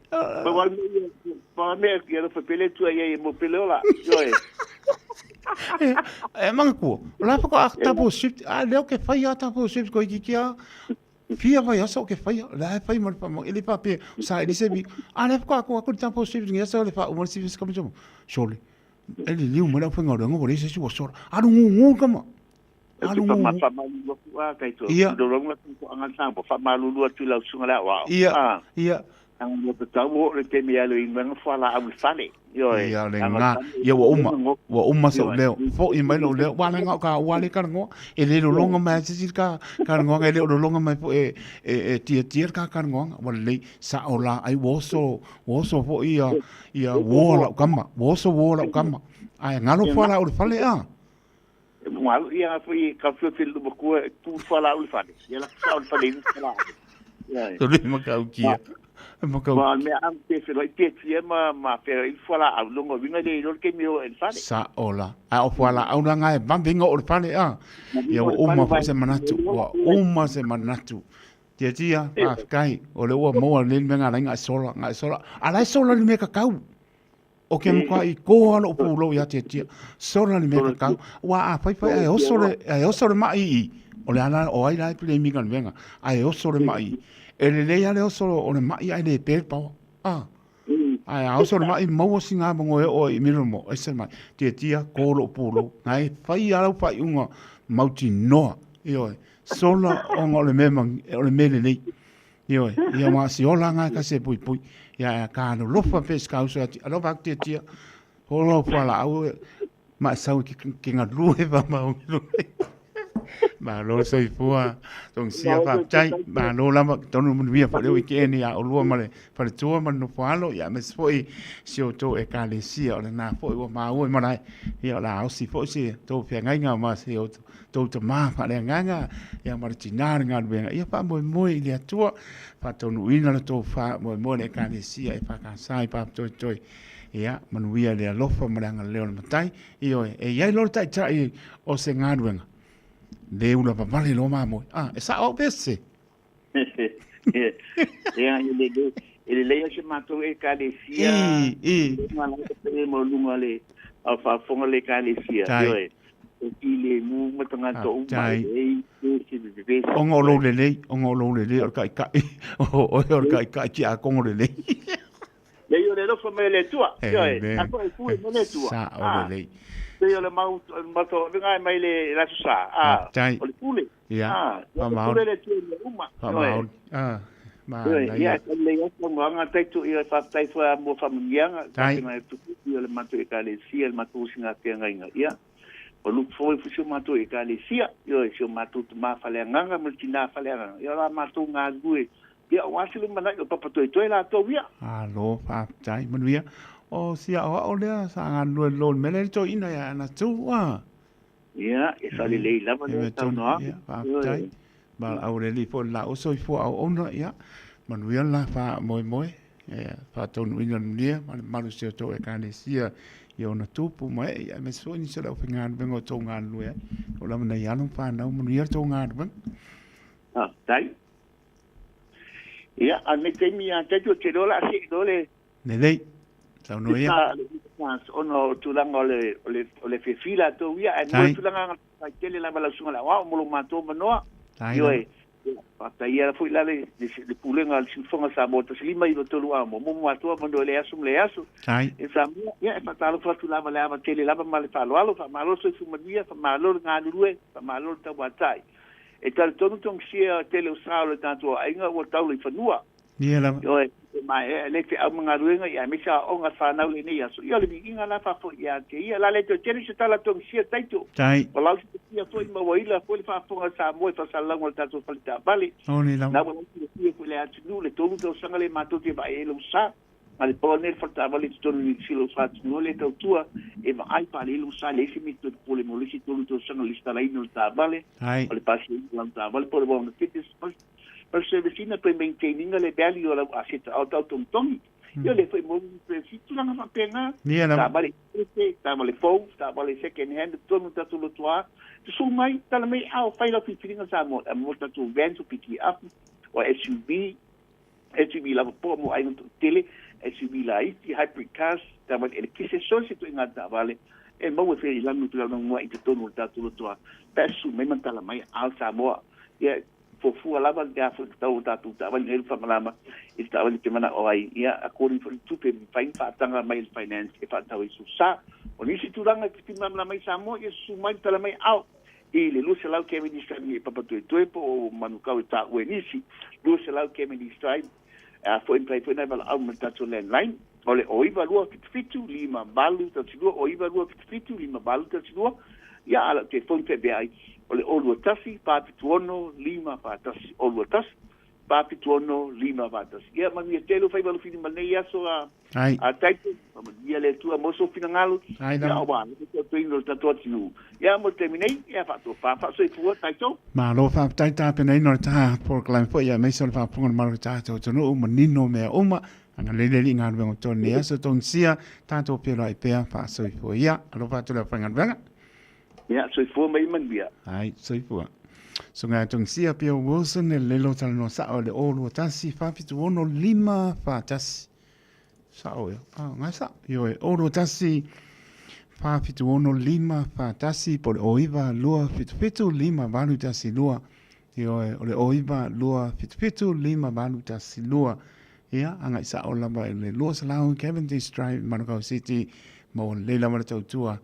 Pa wal me pa me ki alo pele tu ai ai mo pele ola. Ioe. E, e manga kua. O la whaka a tapo shift, a leo ke whai a tapo shift ko iki kia fia vai aso ke whai, la e whai ma le whamau, e le whapea, sa e lise mi, a le whaka ako ako tapo shift ngi asa le wha umar sifi skama jomo. Surely. E le liu mai lau whenga rengo, wa le se si wa sora. Aru ngu ngu kama. E Aru te ngu ngu. whamalulu atu a kai to. Ia. Roronga tu ko anga sa bo whamalulu atu lau sunga la wa. Ia. Ah. Ia. Anga mo te tau o le te me alo i manga whala au i whale. Ioe. Ia le Anga ngā. tau- Ia ua uma. Ua uma sou Ioe. leo. Fo'i mai lou leo. Ua le ngā o ka ua le karangoa. E le lolonga mai a sisi ka karangoanga. E le o lolonga mai po e, e, e tia tia ka karangoanga. Ua lelei sa o la ai ua oso, ua oso fo'i ia, ia uoa lau kama. Ua oso uoa lau kama. Ae ngalo fuala o le fale a. E mua alu ia foi ka fio te luma kua e tu whala au le whale. Ia la sa o le whale i whala. Ia. To le makau kia. Makau. Ma mea ang te whenua i te tia ma ma whera i whala au longa winga le i lor ke meo e le whale. Sa ola. A o whala au la ngai vambe o le whale a. Ia ua uma foi se manatu. Ua uma se manatu. Tia tia, faafetai, o lea ua maua lelei le mea nga lai ngai sola, ngai sola. A la e sola le mea kakau. O ke makuaʻi koa loʻu pulou iā Tiatia. Sola le mea kakau. Ua a whaiwhai ae oso le, ae oso le maʻi i. O le ala, o ai la e pile mi galuega. Ae oso le maʻi. E lelei a le oso o le maʻi ae le pe le paoa. A. Ae a oso le maʻi maua sina mogo e oo i Middlemore. Ese mai. Tiatia, ko loʻu pulou. Ngai whai a lau whaiunga mautinoa. Ioe. Sola ona o le mea, o le mea lelei. Ioe, ia ma si ola ngai ka se pui pui. Ia ka no lofa pe ska uso ati. Alofa atu tia tia. Holo pua la au ma sau ki ki nga lue pa ma o Malo soifua tong sia faafetai malo lava tonu manuia foi le weekend ia olua ma le faletua ma le nofo alo ia aemaise foi si outou ekalesia o lena foi ua maua i malae ia o le a osi foi se tou feagaiga ma se tou tamā faaleagaga ia ma le tinā le galuega ia faamoemoe i le Atua faataunuuina le tou faamoemoe le ekalesia e FKS i Papatoetoe ia manuia le alofa ma le agalelei o le Matai. Ioe, e i ai loa le taitai o se galuega, le ula vavale loa mamoe. Ah, e sa'o au pe se? Ia, e lelei, e lelei au se matou ekalesia. I, i. Luga la pe mo luga le au faafofoga le ekalesia. Tai. Ioe. E filemu ma tagata uma Tai. e lelei, vevesi, vevesi. Ona o lou lelei, ona o lou lelei o le ka'ika'i, o oe o le ka'ika'i tiakono lelei. Lei o le alofa mai o le Atua. Ioe, Amen. a foi pule mo le Atua. Sa'o Ah, lelei. pei o le mau matou avega mai le le aso sa. Ah, Faafetai. o le pule. Ia, Ah, o le faamaoni. pule le Atua i mea uma. Ioe. Faamaoni. Ah. Manaia. Ia, e lelei ai saunoaga Taito, ia faafetai foi lava mo faamanuiaga, tapena e tupu ia le matou Ekalesia, le matou usiga feagaiga, ia, ua look forward foi si o matou Ekalesia, ioe, si o matou tama faaleagaga ma le tina faaleagaga, ia o la matou galulue, ia aua se lumanai o Papatoetoe latou ia. Malo faafetai, manuia. O si aoao lea sa galulue i lo le mea lea i le toeaina ia Ana Tu, a. Ia, e faalelei lava lea saunoaga. Ia, faafetai. Valaau le Alii foi i le laau soifua auauna, ia, manuia le la faamoemoe, ia, faataunuuina le manuia ma le mamalu o si o outou Ekalesia i ona tupu ma ee, ia, aemaise foi nisi o le aufaigaluega o outou galulue ai. O lava nai alo ma fanau, manuia le tou galuega. Faafetai. Ia, a o lenei taimi ia te atu, ou te iloa o le a see loa le Lelei. Saunoa ia. Ona o tulaga o le, o le, o le fefi latou ia, ae mo le tulaga faafetai tele lava lau susuga i le aoao mo lo matou avanoa. Ioe. Faafetai ia foi la le, le, le pulega a le Siufofoga Samoa 1593 a mo mo matou avanoa i le aso ma le aso. E Samoa, ia e faatalofa atu lava le ava tele lava ma le faaaloalo, faamalo le soifua manuia, faamalo le galulue, faamalo le tauatai. E talitonu togisia tele o sa o le tatou aiga ua taula i fanua. Ia lava. Ioe, e maea lea feau ma galuega, ia aemaise aoaoga a le fanau i lenei aso. Ia o le viiga la faafoi ia te ia. O le a le toe tele se tala togisia Taito. Tai. Ua lausilafia foi ma ua ila foi le faafofoga a Samoa i faasalalauga o le tatou fale taavale. O nei lava. Na ua lausilafia foi le atunuu le tolu tausaga lea matou te vaai ai lou sa. A le pau nei le fale taavale i totonu i Niu Sila o faatinoa lea tautua e vaai faalelei lou sa, leai se mea e toe popole mo le isi tolu tausaga i le lesitalaina o le taavale, o le pasiaina o lau taavale po o le warrant of fitness. O le service ina toe maintain ina le value o lau aseta a o tau togitogi. Ia o lea foi mo le tulaga faapena. Taavale ese, taavale fou, taavale second hand i totonu o le tatou lotoa. Susu mai, tala mai a o fai lau filifiliga Samoa mo tatou vans o pikiapu, o SUV, SUV lava poa mo aiga toatele, SUV laiti, hybrid cars, taavale elekese, so o se ituaiga taavale e maua e feilanu tulaga i totonu o le tatou lotoa. Pe a susu mai ma tala mai a o Samoa. Ia fuafua lava le a foi le tau o tatou taavale nei le faamalama i le taavale e te manao ai, ia according foi i le tupe e mafai ona faataga mai e le finance e faatau ai sou sa. O nisi tulaga e te fia malamalama ai Samoa, ia susu mai ma tala mai ao i le 200 Cavendish Drive i Papatoetoe po o Manukau e taua e nisi, 200 Cavendish Drive, a foi mafai foi ona e valaau ma le tatou landline o le 09277 5812, 09277 5812, ia a o lau telefoni feavea ai o le 021 476 541, 021 476 541. Ia manuia tele faiva alofilima i lenei aso a Ai. A Taito, faamanuia le Atua mo sou finagalo, Ai ia lava. aua le tautuaina o le tatou atunuu. Ia mo le taimi nei, ia faatofa faasoifua, Taito. Malo faafetai tapenaina o le ta polokalame foi aemaise o le faafofoga o le malu o le tatou atunuu manino mea uma agalelei le Alii i galuega o tonu nei aso togisia tatou feiloai pea faasoifua ia alofa atu le aufaigaluega. Ia soifua ma ia manuia. Ai soifua. Susuga Togisia Bill Wilson e lelo talanoa sao i le 021 476 541. Sao ia. Ah, ngai sao. Ioe, 021 476 541 po o le 09 277 5812. Ioe, o le 09 277 5812. Ia, agai sao lava i le 200 Cavendish Drive, Manukau City, maua lelei lava le tautua.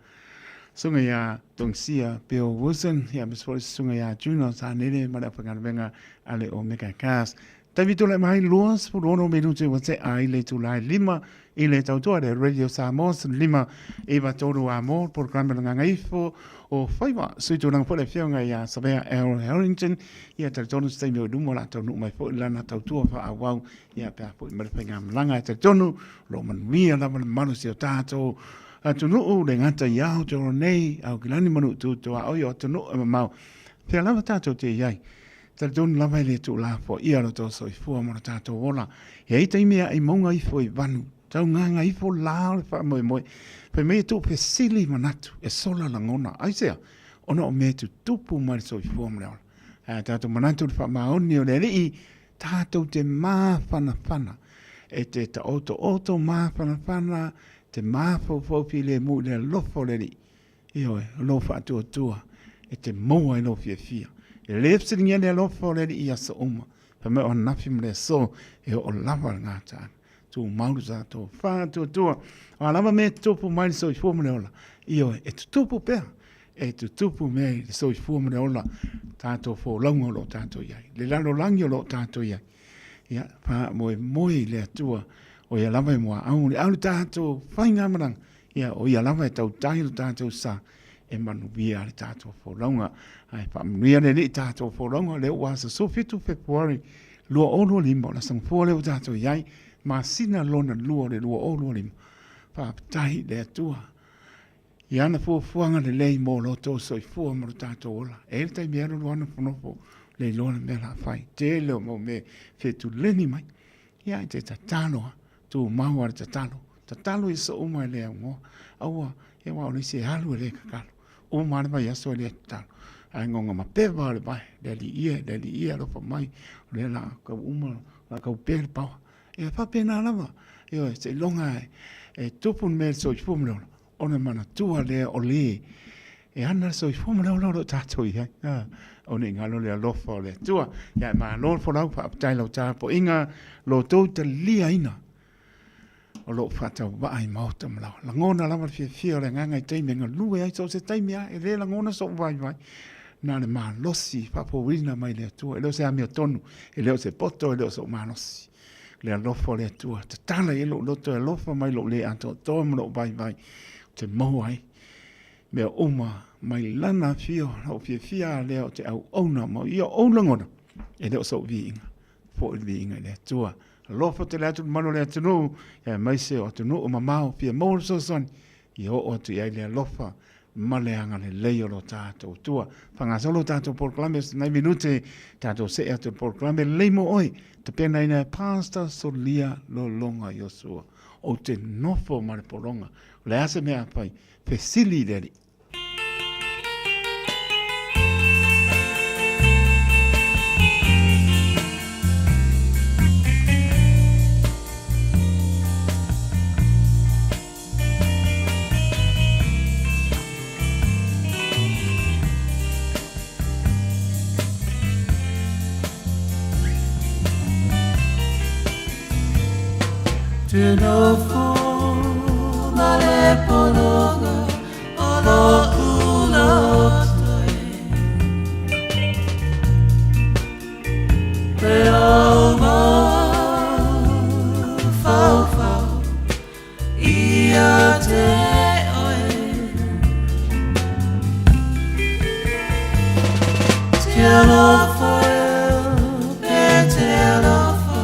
Susuga ia Tongsia Bill Wilson, ia aemaise foi le susuga ia Juno Sanele ma le aufaigaluega a le Omega Cars. Taimi tulai mai 26 minute ua tea ai le itula e lima i le tautua le Radio Samoa 5 9 3 a mo polokalame o le Gagaifo o Faiva. Sui tulaga foi le afioga ia Savea L. Harrington ia talitonu se taimi o i luma o le a taunuu mai foi lana tautua faaauau ia pe a foi mai le faigamalaga e talitonu o lo o manuia lava le mamalu o si o tatou atunuu le gata i Aotearoa nei, Aukilani ma Nuu-tutua-oi o atunuu e mamao fea lava tatou te i ai. Talitonu lava e le tuulafoaia lo tou soifua ma lo tatou ola. E ai taimi e ae mauga ifo i vanu, taugaga ifo la o le faamoemoe. Fai mai e tuu fesili manatu, e sola lagona. Aisea? Ona o mea e tutupu mai le soifua ma le ola. Ae a tatou manatu i le faamaoni o le Alii, tatou te mafanafana. E te taotooto mafanafana, te mafaufau filemu i le alofa o le Alii. Ioe, o lou faatuatua e te maua ai lou fiafia. E le fesiligia le alofa o le Alii i aso uma, fai mai o ananafi ma le aso e oo lava le gataaga. Tumau le tatou faatuatua. O a lava mea e tutupu mai le soifua ma le ola, ioe, e tutupu pea. E tutupu mea i le soifua ma le ola, tatou folauga o lo o tatou i ai, le lalolagi o lo o tatou i ai. Ia, faamoemoe i le Atua, o ia lava e muaau le au le tatou faigamalaga, ia, o ia lava e tautai lo tatou sa, e manuia le tatou folauga. Ae faamanuia le Alii i tatou folauga, lea ua aso 17 Fepuari 2025, o le aso Gafua lea ua tatou i ai, masina lona lua o le 2025. Faafetai i le Atua i ana fuafuaga lelei mo lo outou soifua ma lo tatou ola. E i ai le taimi e alu alu lava nofonofo, le iloa le mea o le a fai. Tele o mau mea fetuleni mai. Ia, e te tatalo lava, tumau lava le tatalo. Tatalo i aso uma e le aunoa. Aua, ia aua o le isi e alu e le tatalo. Uma lava le vaiaso e le tatalo. Ae gogamapewa o le vae, le Alii e, le Alii e alofa mai, o lea o le a tau uma, o le a tau pe le paoa. Ia faapena lava, ioe, seiloga e tupu le mea i le soifua ma le ola, ona manatua lea o le e ana le soifua ma le ola o lo o tatou i ai. Aua ne i galo le alofa o le Atua. Ia e malo le folau, faafetai i lau tapuaiga, lo outou taliaina o lo o faatauvaa i maota ma laoa. Lagona lava le fiafia o le agaga i taimi e galue ai, so o se taimi lava, e le lagona sou vaivai, na o le malosi faafouina mai le Atua. E le o se amiotonu, e le o se poto, e le o sou malosi. Le alofa o le Atua, tatala i ai lou loto e alofa mai lou le atoatoa ma lou vaivai, ou te maua ai mea uma mai lana afio, lou fiafia lea o te auauna ma ia ou lagona, e le o sou viiga, foi le viiga i le Atua. Alofa tele atu le mamalu o le atunuu, aemaise o atunuu mamao fia maua le fesoasoani, ia oo atu i ai le alofa ma le agalelei o lo tatou Atua. Faagasolo tatou polokalame o nai minute, tatou see atu i le polokalame lelei mo oe, tapenaina e Pastor Solia Lologa Iosua. Ou te nofo ma le pologa, o le a se mea a fai, fesili i le Alii. Te nofo ma le pologa o lo'u loto e. Le au mafaufau ia te oe. Te alofa e, te alofa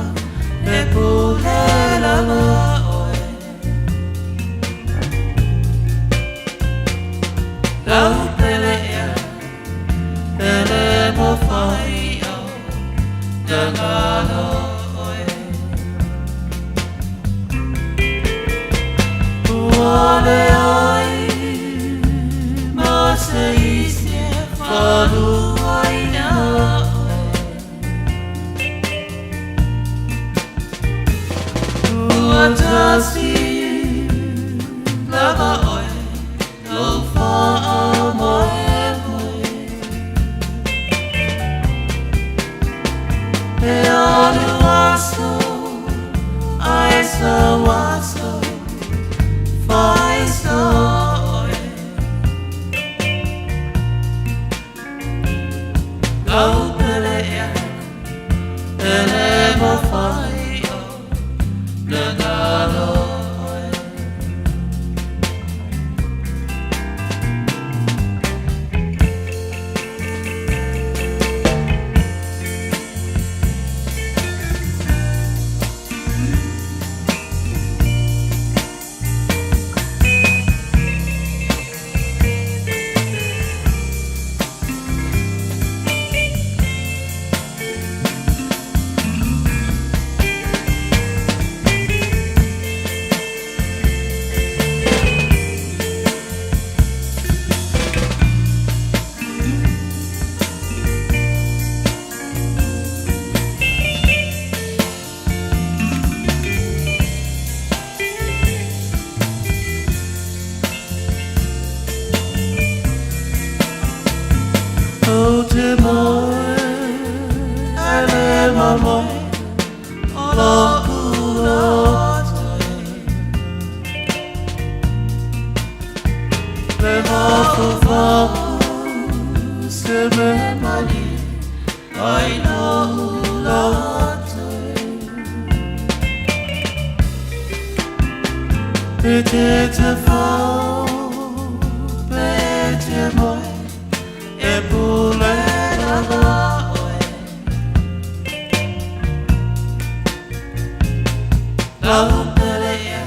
e pule lava oe. Lau pele ea, pele mo whai au, na ngalo oe. Ua le ai ma se isi e whaluaina oe. Ua tasi lava oe lou faamoemoe. E alu aso ae sau aso faiso oe. Lau pele ea, pele mo whai o le ngalo oe. Ou te moe, e le mamoe o lo'u loto e. Le mafaufau se me malie ai lo'u loto e. E te te whao, pe te moe, e pule lava oe. Lau pele ia,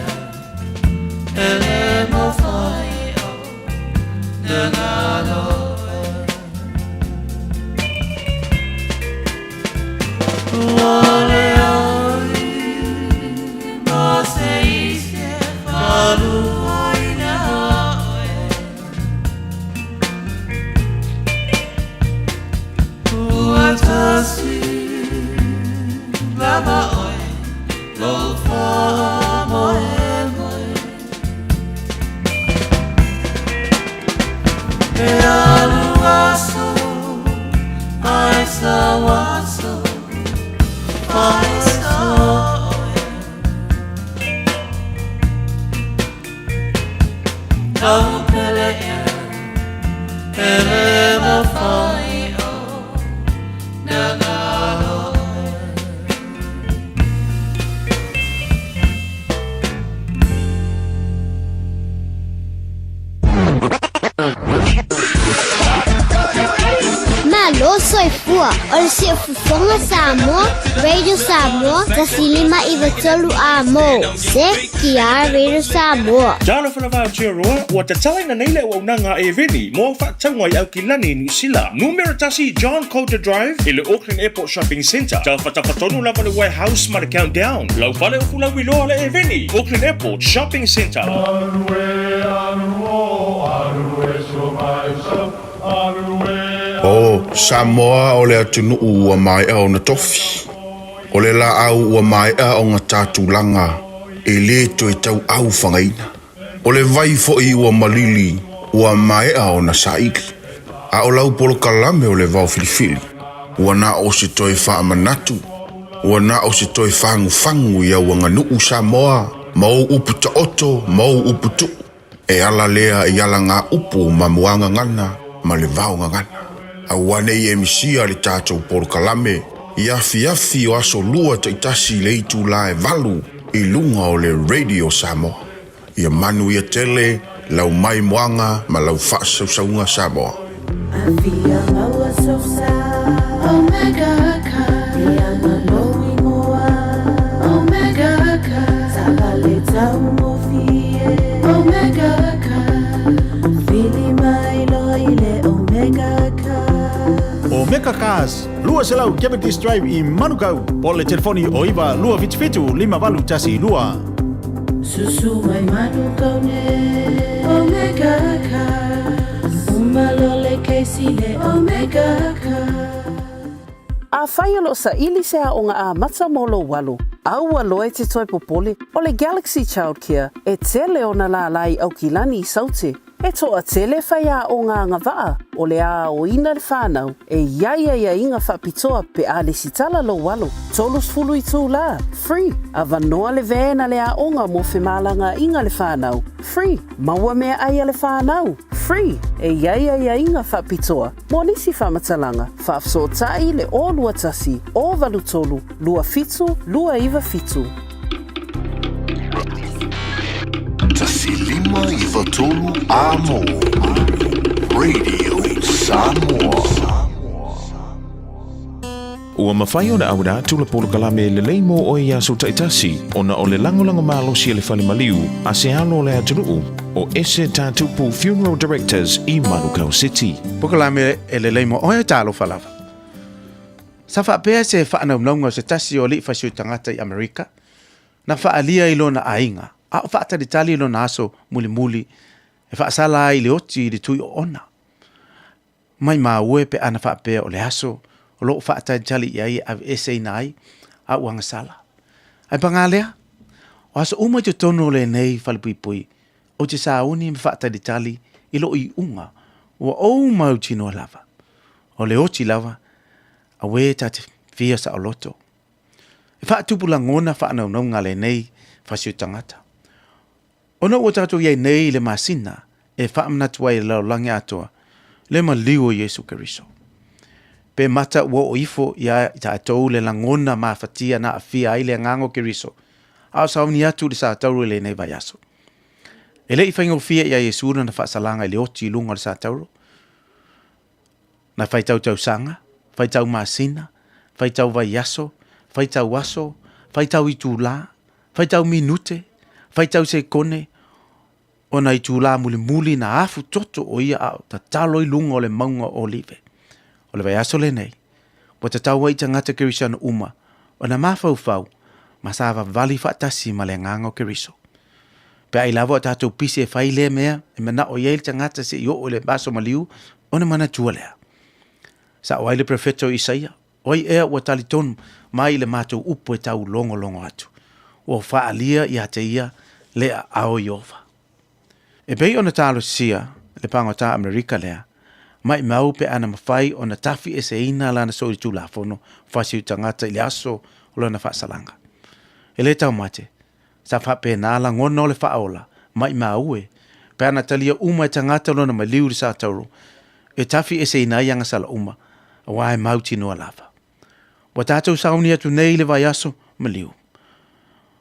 e le mawhai o na ngalo e. Ua le ai ma se isi e whaluaina oe. Ua tasi lava oe lou faamoemoe. E alu aso ai sau aso faasoa oe. Lau pele ia e le mafai o na galo oe. Malo soifua, o le Siufofoga Samoa, Radio Samoa, 1593 A mo, CKR Radio Samoa. Talofa lava Aotearoa, ua tatalaina nei le auaunaga a Airveni mo faatauga i Aukilani, Niu Sila. Numera tasi John Coulter Drive i le Auckland Airport Shopping Centre. Tafatafa tonu lava le Warehouse ma le Countdown. Lau fale o fulauiloa le Airveni, Auckland Airport Shopping Centre. O Samoa o le atunuu ua maea ona tofi. O le laau ua maea ona ta tulaga e le toe tauau fagaina. O le vai foi ua malili ua maea ona saili. A o lau polokalame o le vao filifili, ua na o se toe faamanatu, ua na o se toe fagufagu i au aganuu Samoa ma ou upu taoto ma ou upu tuu. E ala lea i alagaupu ma muagagana ma le vaogagana. Aua ne i e misia le tatou polokalame i afiafi o aso lua taitasi i le itula e valu i luga o le Radio Samoa. Ia manuia tele lau maimoaga ma lau faasausauga Samoa. Afia maua sosa Omega car Ia lou igoa Omega car Taavale taugofie Omega car Vili mai loa i le Omega car. Omega Cars, 200 Cavendish Drive i Manukau, po o le telefoni o 9 277 5812. Susu mai Manukau nei Omega Cars Uma loa le kesi i le Omega Cars. Afai o lo o saili se aoga amata mo lou alo, aua loa e te toe popole, o le Galaxy Childcare e tele ona lālā i Aukilani i Saute. E toatele faiaoga agavaa o le a aoina le whanau e i ai aiaiga faapitoa pe a lesitala lou alo, 30 itulā, free, avanoa le van a le aoga mo femalagaaiga le whanau, free, maua meaai a le whanau, free, e i ai aiaiga faapitoa mo nisi faamatalaga, faafesootai le 021 083 27 297. 1593 A-mo, Radio Samoa. Ua mafai ona auina atu le polokalame lelei mo oe i aso taitasi ona o le lagolago malosi a le fale maliu a se alo o le atunuu o Ese Tatupu Funeral Directors i Manukau City. Polokalame e lelei mo oe, talofa lava. Sa faapea se faanaunauga o se tasi o alii fasiui tagata i Amerika, na faaalia i lona aiga, a o faatalitali i lona aso mulimuli e faasala ai i le oti i le tui oona. Maimau e pe ana faapea o le aso o lo o faatalitali i ai e aveeseina ai a ua agasala. Ae pagā lea, o aso uma i totonu o lenei falepuipui, ou te sauni ma faatalitali i lou iuga ua ou mautinoa lava, o le oti lava, auē ta te fia saoloto. E faatupu lagona faanaunauga a lenei fasiu tagata. Ona ua tatou i ai nei i le masina e faamanatu ai i le lalolagi atoa le maliu o Iesu Keriso. Pe mata ua oo ifo ia i tatou le lagona mafatia na aafia ai le agaga o Keriso, a o sauni atu i le satauro i lenei vaiaso. E le i faigofie iā Iesu lana faasalaga i le oti i luga o le satauro. Na faitau tausaga, faitau masina, faitau vaiaso, faitau aso, faitau itulā, faitau minute, faitau sekone, ona itulā mulimuli na afu toto o ia a o tatalo i luga o le mauga o Olive. O le vaiaso lenei, ua tatau ai i tagata Kerisiano uma ona mafaufau ma savavali faatasi ma le agaga o Keriso. Pe a i lava o tatou pisi e fai lea mea e manao i ai le tagata se i oo i le aso maliu, ona manatua lea. Sao ai le perofeta o Isaia, O ai ea ua talitonu mai i le matou upu e taulogologo atu? Ua faaalia ia te ia le aao o Ieova. E pei ona talosia le pagota Amerika lea, maimau pe ana mafai ona tafi eseina lana solitulafono fasiu tagata i le aso o lona faasalaga. E le taumate, sa faapena lagona o le faaola, maimau e, pe ana talia uma e tagata lona maliu i le satauro, e tafi eseina ai agasala uma, aua e mautinoa lava. Ua tatou sauni atu nei i le vaiaso maliu.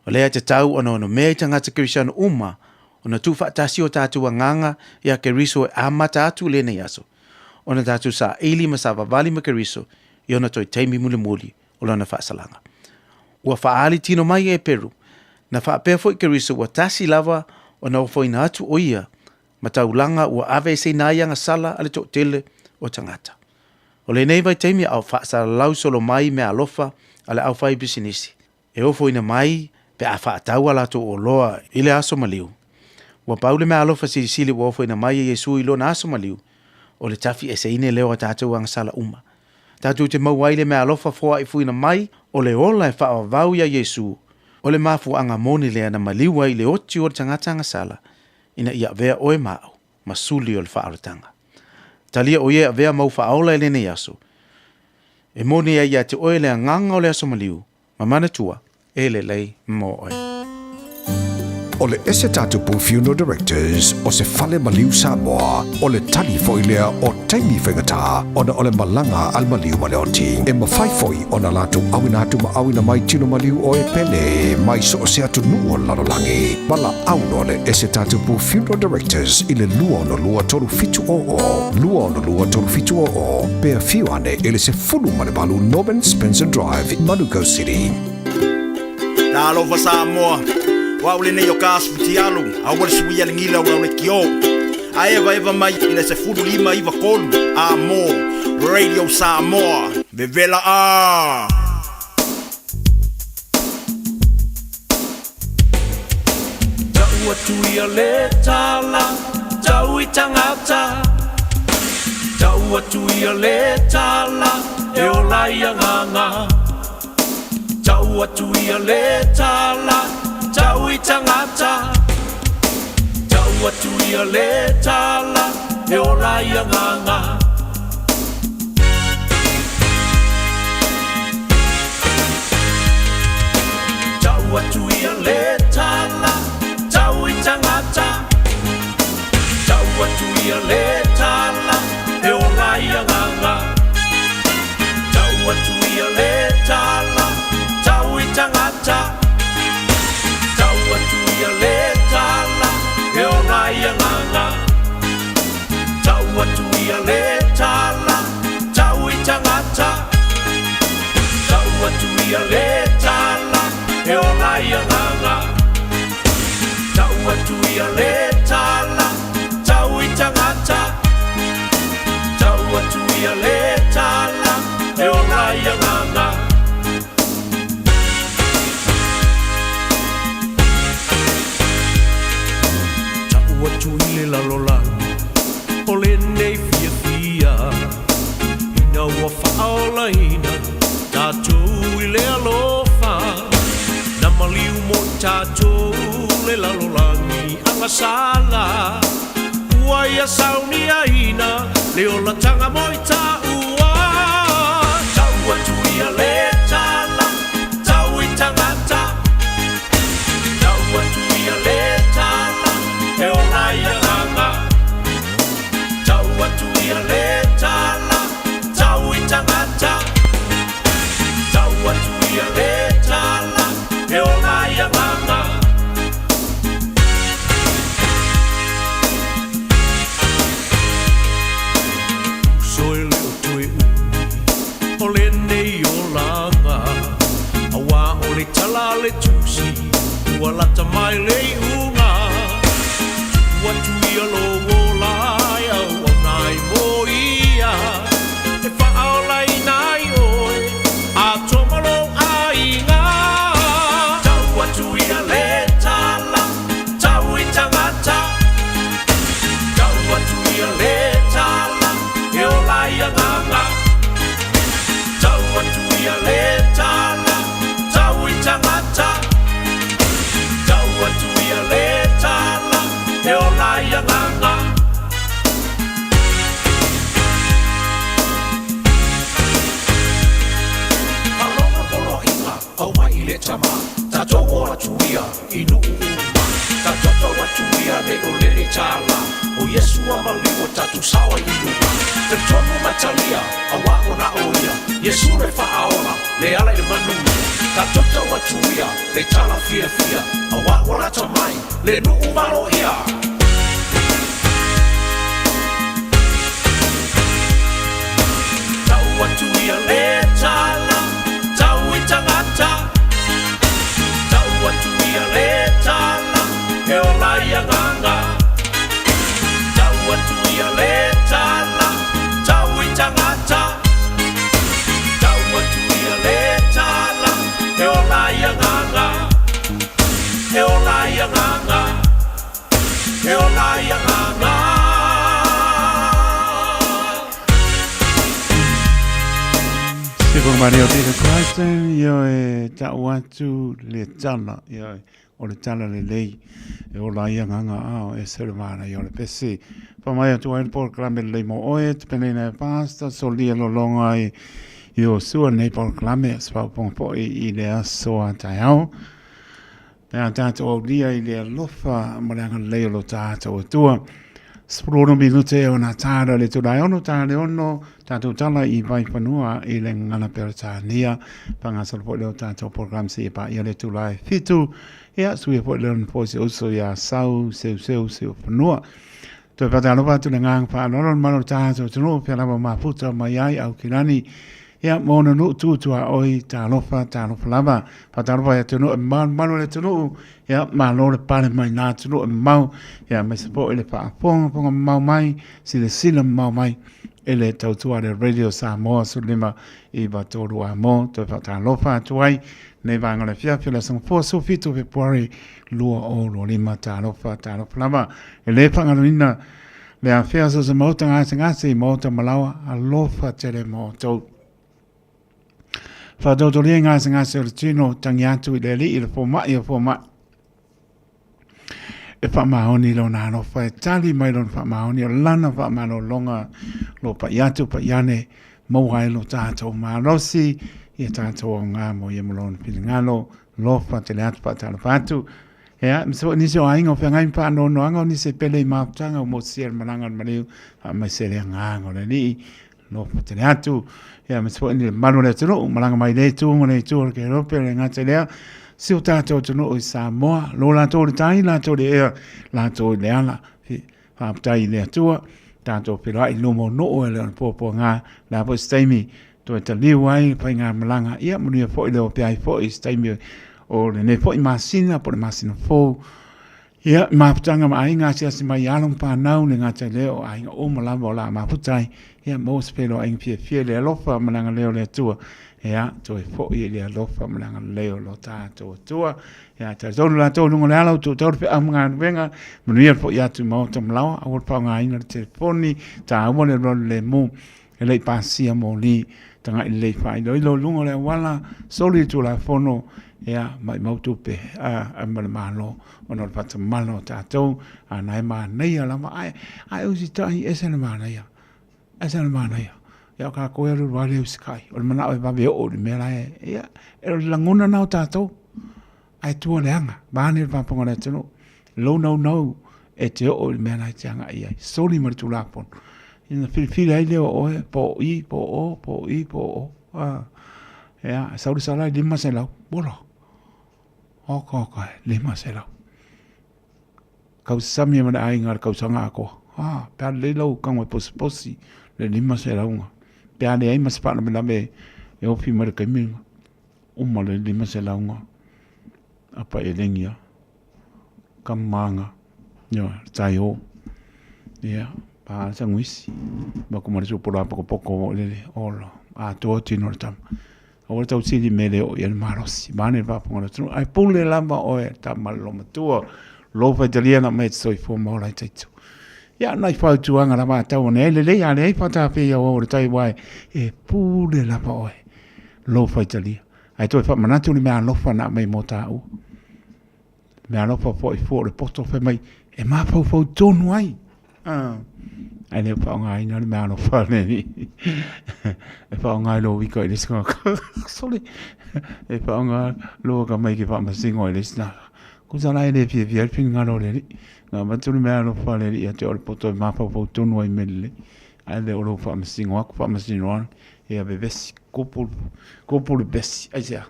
O lea e tatau ona onomea i tagata Kerisiano uma ona tuufaatasi o tatou agaga iā Keriso e amata atu i lenei aso, ona tatou saili ma savavali ma Keriso i ona toe taimi mulimuli o lona faasalaga. Ua faaali tino mai e Peru, na faapea foi Keriso ua tasi lava ona ofoina atu o ia ma taulaga ua aveeseina ai agasala a le toatele o tagata. O lenei vaitaimi a o faasalalau solo mai meaalofa a le aufaipisinisi, e ofoina mai pe a faatau a latou oloa i le aso maliu. Ua pau le meaalofa silisili ua ofoina mai e Iesu i lona aso maliu, o le tafieseina lea o a tatou agasala uma. Tatou te maua ai le meaalofa foaifuina mai o le ola e faavavau iā Iesu, o le mafuaaga moni lea na maliu ai i le oti o le tagata agasala, ina ia avea oe ma au ma suli o le faaolataga. Talia o ia e avea mau faaola i lenei aso, e moni ai ia te oe le agaga o le aso maliu, ma manatua, e lelei mo oe. O le Ese Tatupu Funeral Directors o se fale maliu Samoa, o le tali foi lea o taimi faigata ona o le malaga a le maliu ma le oti. E mafai foi ona latou auina atu ma auina mai tino maliu o e pele mai so o se atunuu o le lalolagi. Valaau loa le Ese Tatupu Funeral Directors i le 262 3700, 262 3700, pe afio ane i le 18 Norman Spencer Drive, Manukau City. Talofa Samoa, o au lenei o Kas Futialu, aua le suia le gila o lau lekiō. A evaeva mai i le 15 93 A mō Radio Samoa, vevela a! Tau atu ia le tala, tau i tangata. Tau atu ia le tala, e ola i agaga. Tau atu ia le tala, tau i tangata. Tau atu ia le tala, e ola i agaga. Tau atu ia le tala, tau i tangata. Tau atu ia le tala, e ola i agaga. Tau atu ia le tala, tau i tangata. Tau atu ia le tala, e ola i agaga. Tau atu ia le tala, tau i tangata. Tau atu ia le tala, e ola i agaga. Tau atu ia le tala, tau i tangata. Tau atu ia le tala, e ola i agaga. Tau atu i le lalolagi o lenei fiafia, ina ua faaolaina tatou i le alofa, na maliu mo i tatou le lalolagi agasala, ua ia sauniaina le olataga mo i taua. Tau atu ia le tala, tau i tagata. Tau atu ia le tala, e ola i agaga. Tau atu ia le tala, tau i tagata. Tau atu ia le tala, e ola i agaga. Ua lata mai le iuga, Tuu atu ia lou ola e auauna ai mo ia, E faaolaina ai oe atoa ma lou aiga. Tau atu ia le tala, tau i tagata, Tau atu ia le tala, e ola ai agaga. Tau atu ia le tala, tau i tagata. Tau atu ia le tala, e ola ai agaga. Faalogo poloaiga, aumai i le tama, tatou o atu ia i nuu uma. Tatou tau atu ia nei o lele tala, o Iesu a maliu o tatou sao ai i luga. Talitonu ma talia, aua ua na o ia, Iesu le faaola, le ala i le manuia. Tatou tau atu ia le tala fiafia, aua ua lata mai le nuu maloia. Tau atu ia le tala, tau i tagata. Tau atu ia le tala, e ola ai agaga. Tau atu ia le tala, tau i tagata. Tau atu ia le tala, e ola ai agaga. E ola ai agaga. E ola ai agaga. Sipo Maria Peter Crichton, ioe tau atu le tala, ioe, o le tala lelei, e ola ai agaga ao, e se le manaia o le pese. Whamai atu ai le polokalame lelei mo oe, te peneina e pasta, solia lolonga ai i o sua nei polokalame, se whauponga poi i le aso a taeao. Pe a tātou aulia i le alofa ma le agalelei o lo tātou Atua. 16 minute o nā tāra le tūrai ono, tā le ono, tātou tala i Vaifanua i le ngana Peretania. Whangasolo po leo tātou program si e pa ia le tūrai fitu. Ia, suia po leo na se uso ia sau, seu seu, seu whanua. Toe whakalofa atu le ngāng whaalolo le malo tātou tunu, pia lava mafuta mai ai au kirani. Ia, mō na nuu tūtua oi, tālofa, tālofa lava. Whakalofa ia tunu e malu malu le tunu, ia, malo le pare mai nā tunu e mau, ia, mai se po i le whaafonga, fonga mau mai, sila sila mau mai, e le tautua le Radio Samoa 15 i 3 a mō, toe whakalofa atu ai, nei vānga le fiafia le aso 17 Februari 2025, tālofa, tālofa lava. E le whangaloina le afea so se maota gasegase i maota malawa, alofa tele mo outou. Whaatautoria i gasegase o le tino, tangi atu i le alii i le fomai o fomai. E whaamaoni lona alofa, e tali mai lona whaamaoni, o lana whaamalolonga, lo pai atu, pai ane, maua ai lo tātou malosi, ia tātou o ngā mo ia mo lona finagalo, lofa tele atu whaatalofa atu. Ea, ma se foi nisi o aiga o feagai ma faanoanoaga o nisi e pele i mafutaga ua motusia e le malaga a le maliu, faamaise le agaga o le Alii, nofo tele atu. Ea, ma se foi ni le malu o le atunuu, malaga mai lea itu ma lea itu o le Kerope, le gata i lea, si o tātou atunuu i Samoa, lo latou i le tai, latou i le ea, latou i le ala, Faafetai i le Atua, tatou feiloai i luma o nuu e le o le puapuaga, le a foi se taimi toe taliu ai faigamalaga, ia manuia foi le opea ai foi i se taimi o lenei foi masina po o le masina fou. Ia, mafutaga ma aiga asiasi mai i alo ma fanau, le gata i lea o aiga uma lava o la mafuta ai, ia maua se feiloaiga fiafia i le alofa ma le agalelei o le Atua. Ia, toe foi i le alofa ma le agalelei o lo tatou Atua. Ia, talitonu latou i luga o le ala o tou le feau ma galuega, manuia le foi atu i maota ma laoa, aua le faaaogaina le telefoni, taua le alualu lemu, e le i pasia moli, tagai lelei faailoilo i luga o le auala, soli le Tulafono, ia, maumau tupe a, ma le Malo, ona o le faatamala o tatou, a na e manaia lava, ae, ae usitai ese le manaia. Ae sa le manaia. Ia o kākou e alualu lava le usikai. O le manao e vave oo i le mea la e, ia, e o le lagona na o tātou. Ae tua leaga, vaeane le faafofoga a le atunuu. Lou naunau e te oo i le mea la e te agai i ai. Soli ma le Tulafono. Ina filifili ai lea o oe, po o i, po o o, po o i, po o o. Ah, ia, sau le sala i 500. Ola. Oka, oka, 500. Kausasami ai ma le aiga i le kausaga atoa. Ah, pe a lelei lau tago e posiposi le 500. Pe a leai ma se faalavelave e ofi mai le taimi lena, uma le 500 a paelegi lava. Kamaga, ioe, le taio, ia, pa le saguisi, ma ku ma le supo la pokopoko foi lele, ola, atoa tino o le tama. Aua le tausili mea le oo i ai le malosi, vaeane le faafofoga a le atunuu, ae pule lava oe tama le loomatua, lo faitalia na aumai e te soifua ma ola ai taitu. Ia, nai fautuaga lava a tau ane ai lelei, a leai faatafea i au o le tai aua e pule lava oe lou faitalia. Ae toe faamanatu le meaalofa na aumai mo tāua. Meaalofa foi fua o le poto fai mai e mafaufau tonu ai. Ah, ae le o faaaogaina le meaalofa le alii. E faaaoga i lou ika i le isi tagata. Sole! E faaaoga lou akamai e te faamasino ai i le isi tagata. Tusa la e le fiafia ai le finagalo o le alii. Na avatu le meaalofa a le alii ia te oe o le poto e mafaufau tonu ai i mea lelei. Ae le o lou faamasino atu, faamasino ane, ia vevesi, kupu, kupu le vesi. Aisea?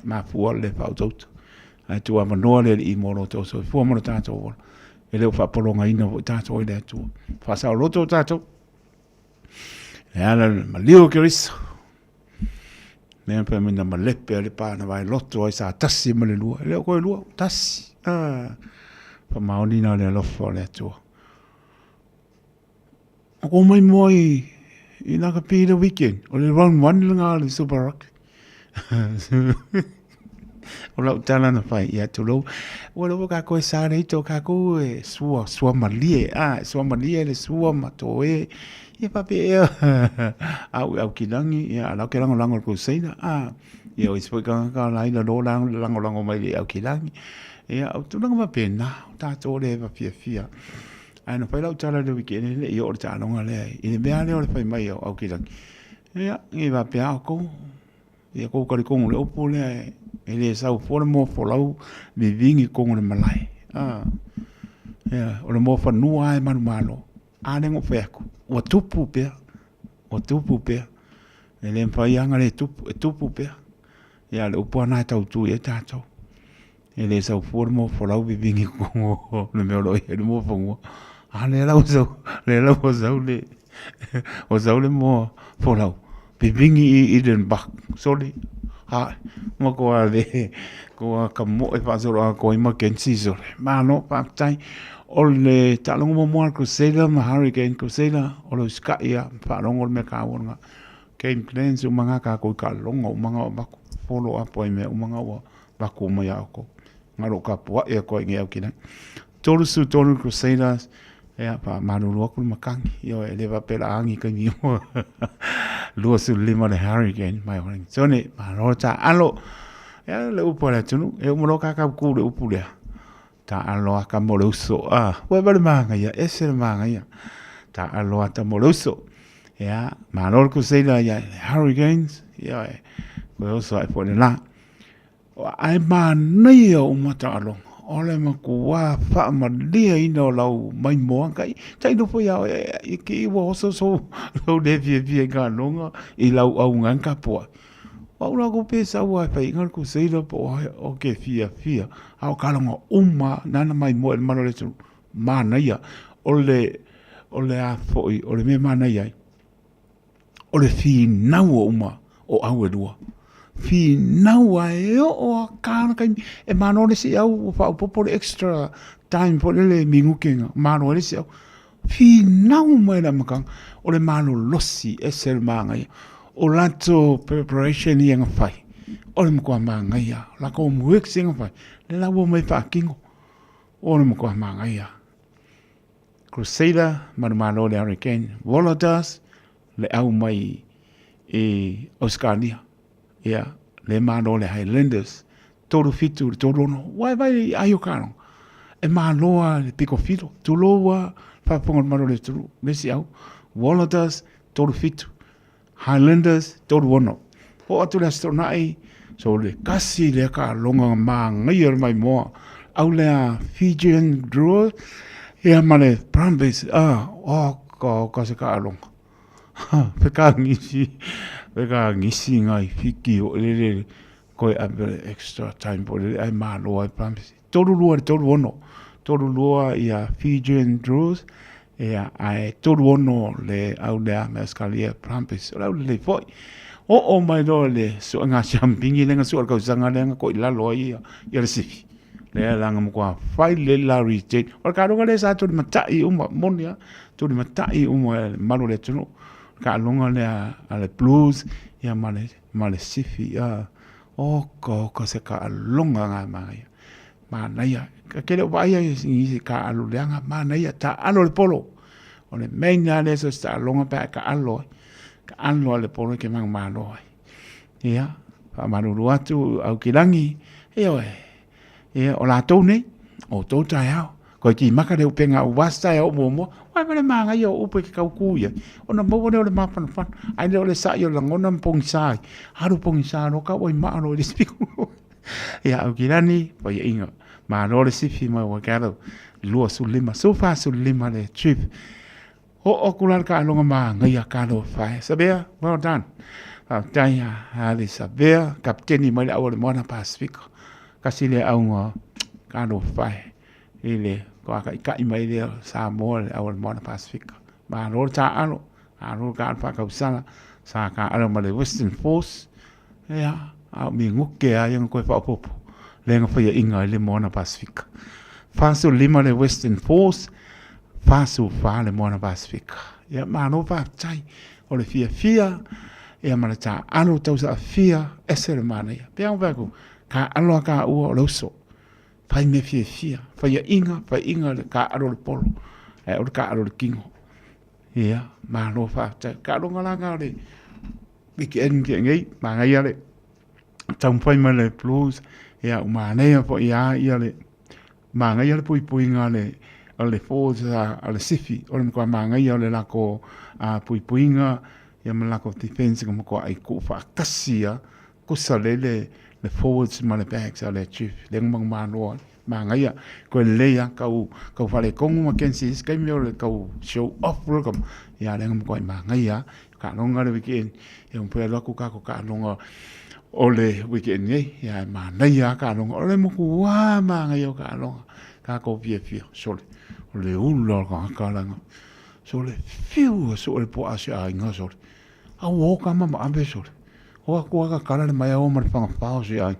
Mafua le faautauta. Ae tuuavanoa le Alii mo lo outou soifua ma lo tatou ola. E le o faapologaina foi tatou e le Atua. Faasaoloto tatou. E ala le maliu o Keriso. Mea pe mina malepe a le pa na vai loto ai sa tasi ma le lua. E le o koe lua, tasi. Ah, whamaoni na le alofa o le Atua. O ko mai moa i, i nā ka pī le weekend. O le round one le ngā le Super Rugby. o lau tala na whai ia tulou. Ua lou ka koe sa rei tō kākou e sua, sua malie. Ah, sua malie le sua ma tō e. Ia pape ea. Au au ki rangi, ia alau ke rango rango ko seina. Ah, ia o ispo ka ka lai la lo rango rango mai le au ki rangi. Ia au tūranga ma pēnā, o tātou le wa fia fia. Ae na whai lau tala le wikene le i o le taaloga lea i le mea lea o le whai mai o Aukilagi. Ia, ngi va pea o kou. Ia kou kari kongo le upu lea e le sau fua le moa folau vivingi kongo le malae. Ah. Ia, o le moa whanua e manu malo. A le ngo whai aku. Ua tupu pea. Ua tupu pea. E le mwhai anga le tupu, e tupu pea. Ia, le upu ana e tautu i e tātou. E le sau fua le moa folau vivingi kongo le mea o lo o i ai le moa fanua. A lea la ua sau, lea la ua sau le, ua sau le moa folau vivingi i Eden Park. Sole, ha, makoa le, koa ka moe faasolo atoa ai Mackenzie sole. Malo, faafetai. O le taaloga muamua a le Crusader ma Hurricane Crusader, o le usikai lava, faalogo le mea taua lena. Game plans uma nga kākou i ka loga uma nga o avatu follow up ai mea uma nga ua avatu uma iā outou. Nga lo kapuaʻi aku ai nei au ki lagi. 33 Crusaders, ia, faamalulu atu le makani, ioe, e le faapea la agi kaimi uma. 25 le Hurricane mai Wellingtone, malo taalo. Ia, le upu a le atunuu, e uma loa kākau kū le upu lea. Taalo a ka mo le uso, ah, ua vale māngaia, ese le māngaia. Taalo a ta mo le uso. Ia, malo le Crusader ia le Hurricanes, ia, e, koe oso ai po le la. Ae manaia uma taaloga, o le matua faamalieina o lau maimoa kai tailo foi ia oe i ke ua oso sou lou le fiafia i taaloga i lau auga e kapuaʻi. O au la ko pe sau a e faiga le Crusader po o ai o ke fiafia a o taaloga uma nana maimoa i le malo o le atunuu manaia. O le o le a foi o le mea e manaia ai o le finau o uma o au e lua. Finau a e oo a kāna kaimi. E malo le isi au ua faaopoopo le extra time foi lele minuke na malo ai le isi au. Finau mai le amataga o le malolosi ese le manaia. O latou preparation ia na fai o le matua manaia. O latou homeworks ia na fai lea la ua omai faatino o le matua manaia. Crusader, manumalo le Hurricane, Waratahs, le au mai i Ausekalia, ia, le malo le Highlanders, 37 le 36, ua e vai ai o kaloga, e malo a le piko filo, tulou a faafofoga le malo le atunuu, le isi au, Waratahs, 37, Highlanders, 36. Oo atu le Aso Toonai, so le kasi lea taaloga manaia le maimoa, au lea Fijian Drua, ia ma le Brumbies, ah, oh, ka, ka se taaloga. Fekagisi, fekagisi ngai Fiti o lele, koe ave le extra time po lele ai malo ai Brumbies. 32 i le 36, 32 ia Fijian Druas, ia, ae 36 le au lea me Australia Brumbies. O le au lelei foi. Oo mai loa le suega siampingi lea na sua le kausaga lea na koʻi lalo ai ia, ia le sifi. Lea laga matua fai lelei le la retain. O le taaloga lea sa tulimatai uma, moni lava, tulimatai uma e le mamalu o le atunuu. O le taaloga lea a le Blues ia ma le ma le Sifi. Oka oka se taaloga na manaia. Manaia. E te le o vaaia i se taaalo leaga, manaia, taaalo le polo. O le main lava lea so o se taaloga pe a e taaalo ai. Taaalo lava le polo e te manumalo ai. Ia, faamalulu atu Aukilagi, ioe, ia, o latou nei, o outou taeao. Koe timaka le upega aua se taeao o muamua, uae ma le manaia o upu e te tau ku i ai, ona maua lea o le mafanafana. Ae le o le sa'i o le lagona ma pogisa ai, alu pogisa loa tau ai maa loa i le isi pito. Ia, Aukilani, paiaiga, malo le sifi mai Waikato, 25, 45 le trip. Oo atu la le taaloga manaia talofa e. Savea, well done. Faafetai a le Savea, kapiteni mai le au o le Moana Pasifika. Kasi lea auga talofa e i le toataitai mai lea o Samoa le au o le Moana Pasifika. Malo le taaalo, malo le taaalo faatausala, sa taaalo ma le Western Force. Ia, a o minute lava ia na toe faaopoopo lea na faiaina ai le Moana Pasifika. 45 le Western Force, 44 le Moana Pasifika. Ia, malo faafetai. O le fiafia, ia ma le taaalo tausaafia, ese le manaia. Pei lava ona fai atu, taaalo a taua o le uso. Fai mea fiafia, faiaina, faiaina le taaalo o le polo, ae aua le taaalo o le tino. Ia, malo faafetai. Taaloga la na o le weekend tea nei, manaia le taumafai mai le Blues, ia ua manaia foi lava ia le manaia le puipuiga a le a le Force a le Sifi, o le matua manaia o le latou puipuiga ia ma le latou defense na matuai tuufaatasi lava Tusa lelei le le forwards ma le backs a le Chiefs lea na manumalo ai. Manaia, toe lelei lava tau tau faaletonu McKenzie i isi taimi o le tau show off loa le tama, ia lea na matuai manaia lava. Taaloga le weekend, ia mafai alu atu tatou taaloga o le weekend nei, ia e manaia lava taaloga. O le matua manaia o taaloga, tatou fiafia, sole, o le ula o le tagata leaga, sole, fiu e sue le puaa a si aiga, sole. A ua o tama ma ave sole. O atu a tatala le maea o ma le fagafao o si aiga.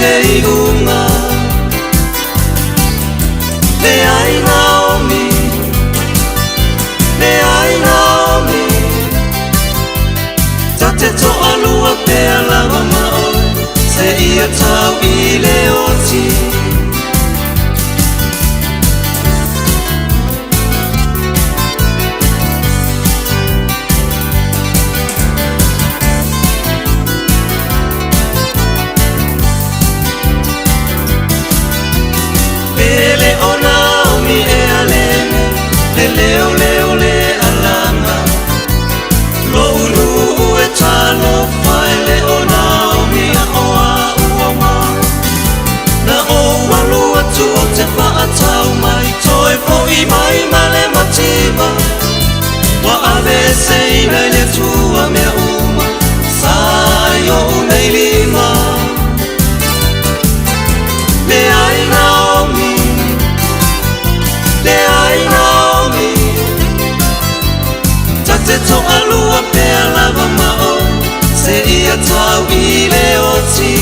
le iuga Leai Naomi Leai Naomi Ta te toalua pea lava ma oe Seia tau i le oti. Pele o Naomi e alele Le leo leo le alaga Lou nuu e talofa e le o Naomi a o a'u auma Na ou alu atu ou te faatau mai Toe foi mai ma le mativa Ua aveeseina e le Atua mea uma Sa i o'u nei lima Leai Naomi Leai Naomi Ta te toalua pea lava ma oe Seia tau i le oti.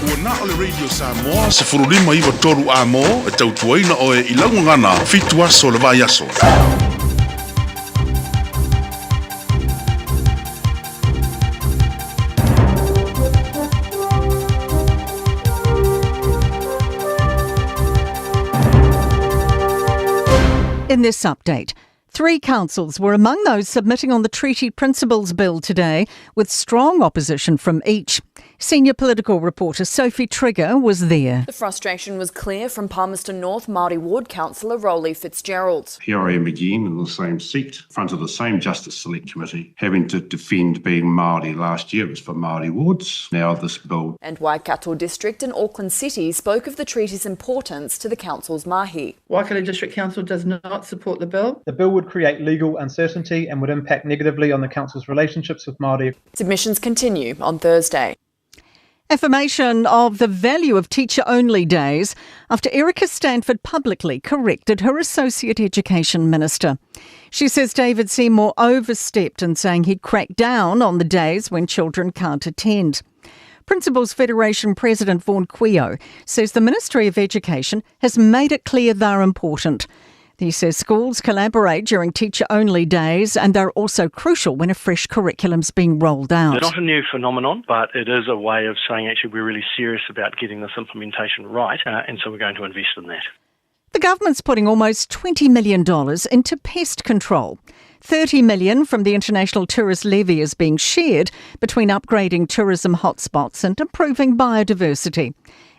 Ua na o le Radio Samoa 15 93 A-mo e tautuaina oe i lau gagana fitu aso o le vaiaso. In this update, Three councils were among those submitting on the Treaty Principles Bill today, with strong opposition from each. Senior political reporter Sophie Trigger was there. The frustration was clear from Palmerston North Māori Ward Councillor Rolly Fitzgerald. Here I am again in the same seat, in front of the same Justice Select Committee, having to defend being Māori. Last year it was for Māori wards, now this bill. And Waikato District and Auckland City spoke of the treaty's importance to the council's mahi. Waikato District Council does not support the bill. The bill would create legal uncertainty and would impact negatively on the council's relationships with Māori. Submissions continue on Thursday. Affirmation of the value of teacher only days after Erica Stanford publicly corrected her Associate Education Minister. She says David Seymour overstepped in saying he'd crack down on the days when children can't attend. Principals Federation President Vaughan Quio says the Ministry of Education has made it clear they're important. He says schools collaborate during teacher only days and they're also crucial when a fresh curriculum's being rolled out. They're not a new phenomenon, but it is a way of saying actually we're really serious about getting this implementation right, uh, and so we're going to invest in that. The government's putting almost $20 million into pest control. 30 million from the International Tourist Levy is being shared between upgrading tourism hotspots and improving biodiversity.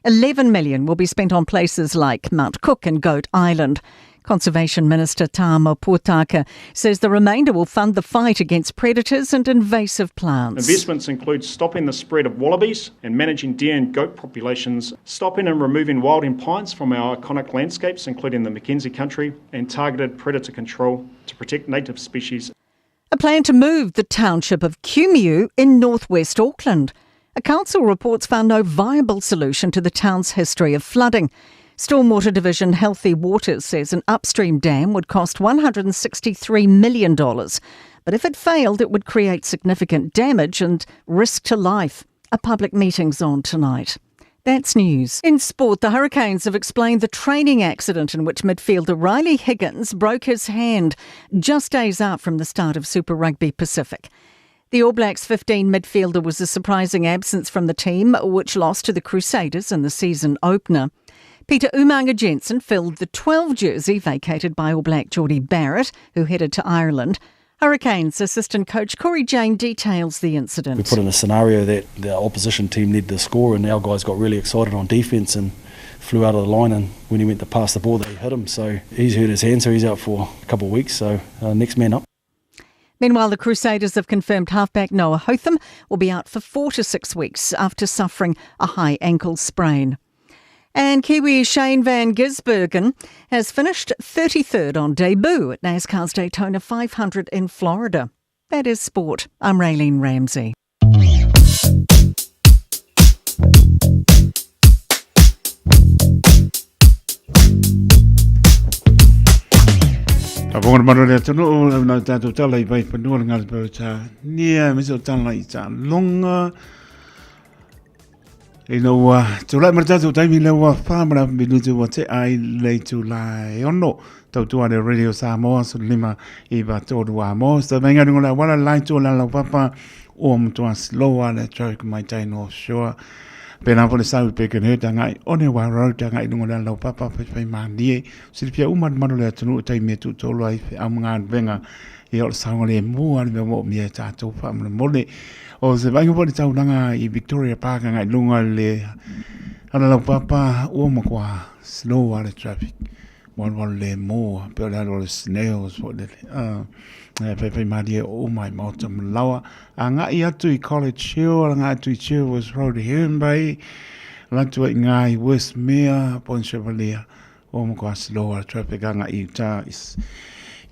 11 million will be spent on places like Mount Cook and Goat Island. Conservation Minister Tama Potaka says the remainder will fund the fight against predators and invasive plants. Investments include stopping the spread of wallabies and managing deer and goat populations, stopping and removing wild pines from our iconic landscapes, including the Mackenzie Country, and targeted predator control to protect native species. A plan to move the township of Kumeu in northwest Auckland. A council reports found no viable solution to the town's history of flooding. Stormwater Division Healthy Waters says an upstream dam would cost $163 million. But if it failed, it would create significant damage and risk to life. A public meeting's on tonight. That's news. In sport, the Hurricanes have explained the training accident in which midfielder Riley Higgins broke his hand just days out from the start of Super Rugby Pacific. The All Blacks 15 midfielder was a surprising absence from the team, which lost to the Crusaders in the season opener. Peter Umaga Jensen filled the 12 jersey vacated by All Black Jordie Barrett, who headed to Ireland. Hurricanes assistant coach Cory Jane details the incident. We put in a scenario that the opposition team needed to score, and our guys got really excited on defence and flew out of the line. And when he went to pass the ball, they hit him. So he's hurt his hand, so he's out for a couple of weeks. So uh, next man up. Meanwhile, the Crusaders have confirmed halfback Noah Hotham will be out for four to six weeks after suffering a high ankle sprain. And Kiwi Shane Van Gisbergen has finished 33rd on debut at NASCAR's Daytona 500 in Florida. That is sport. I'm Raylene Ramsey. Faafofoga le malu o le atunuu, lau nau tatou tala i Vaifanua le Ngāti Peretania, aemaise o tala i Taaloga. Ina ua tulai ma le tatou taimi lea ua 4 ma le minute ua tea ai le itula e 6. Tautua le Radio Samoa 15 9 3 a mo. Sa vainga lunga le awala lai tu la lau papa ua matua slow a le traffic mai tai North Shore. Pēnā foi le sau i Birkenhead agai Onewa Road agai lunga le lau papa whai mānie. Silafia uma le malu o le atunuu i taimi e tuutolu ai feau ma galuega ia o le saogalemu lava le mea moomia e tatou faamolemole. O se vaaiga foi i le taulaga i Victoria Park agai i luga i le alalaupapa ua matua slow lava le traffic, ua alualu lemu lava pei o le alu o le snails foi lele. E faifaimalie uma i maota ma laoa. Agai atu i College Hill, agai atu i Jervois Road i Herne Bay, alu atu ai i ina i Westmere, Point Chevalier, Ua matua slow a traffic agai i uta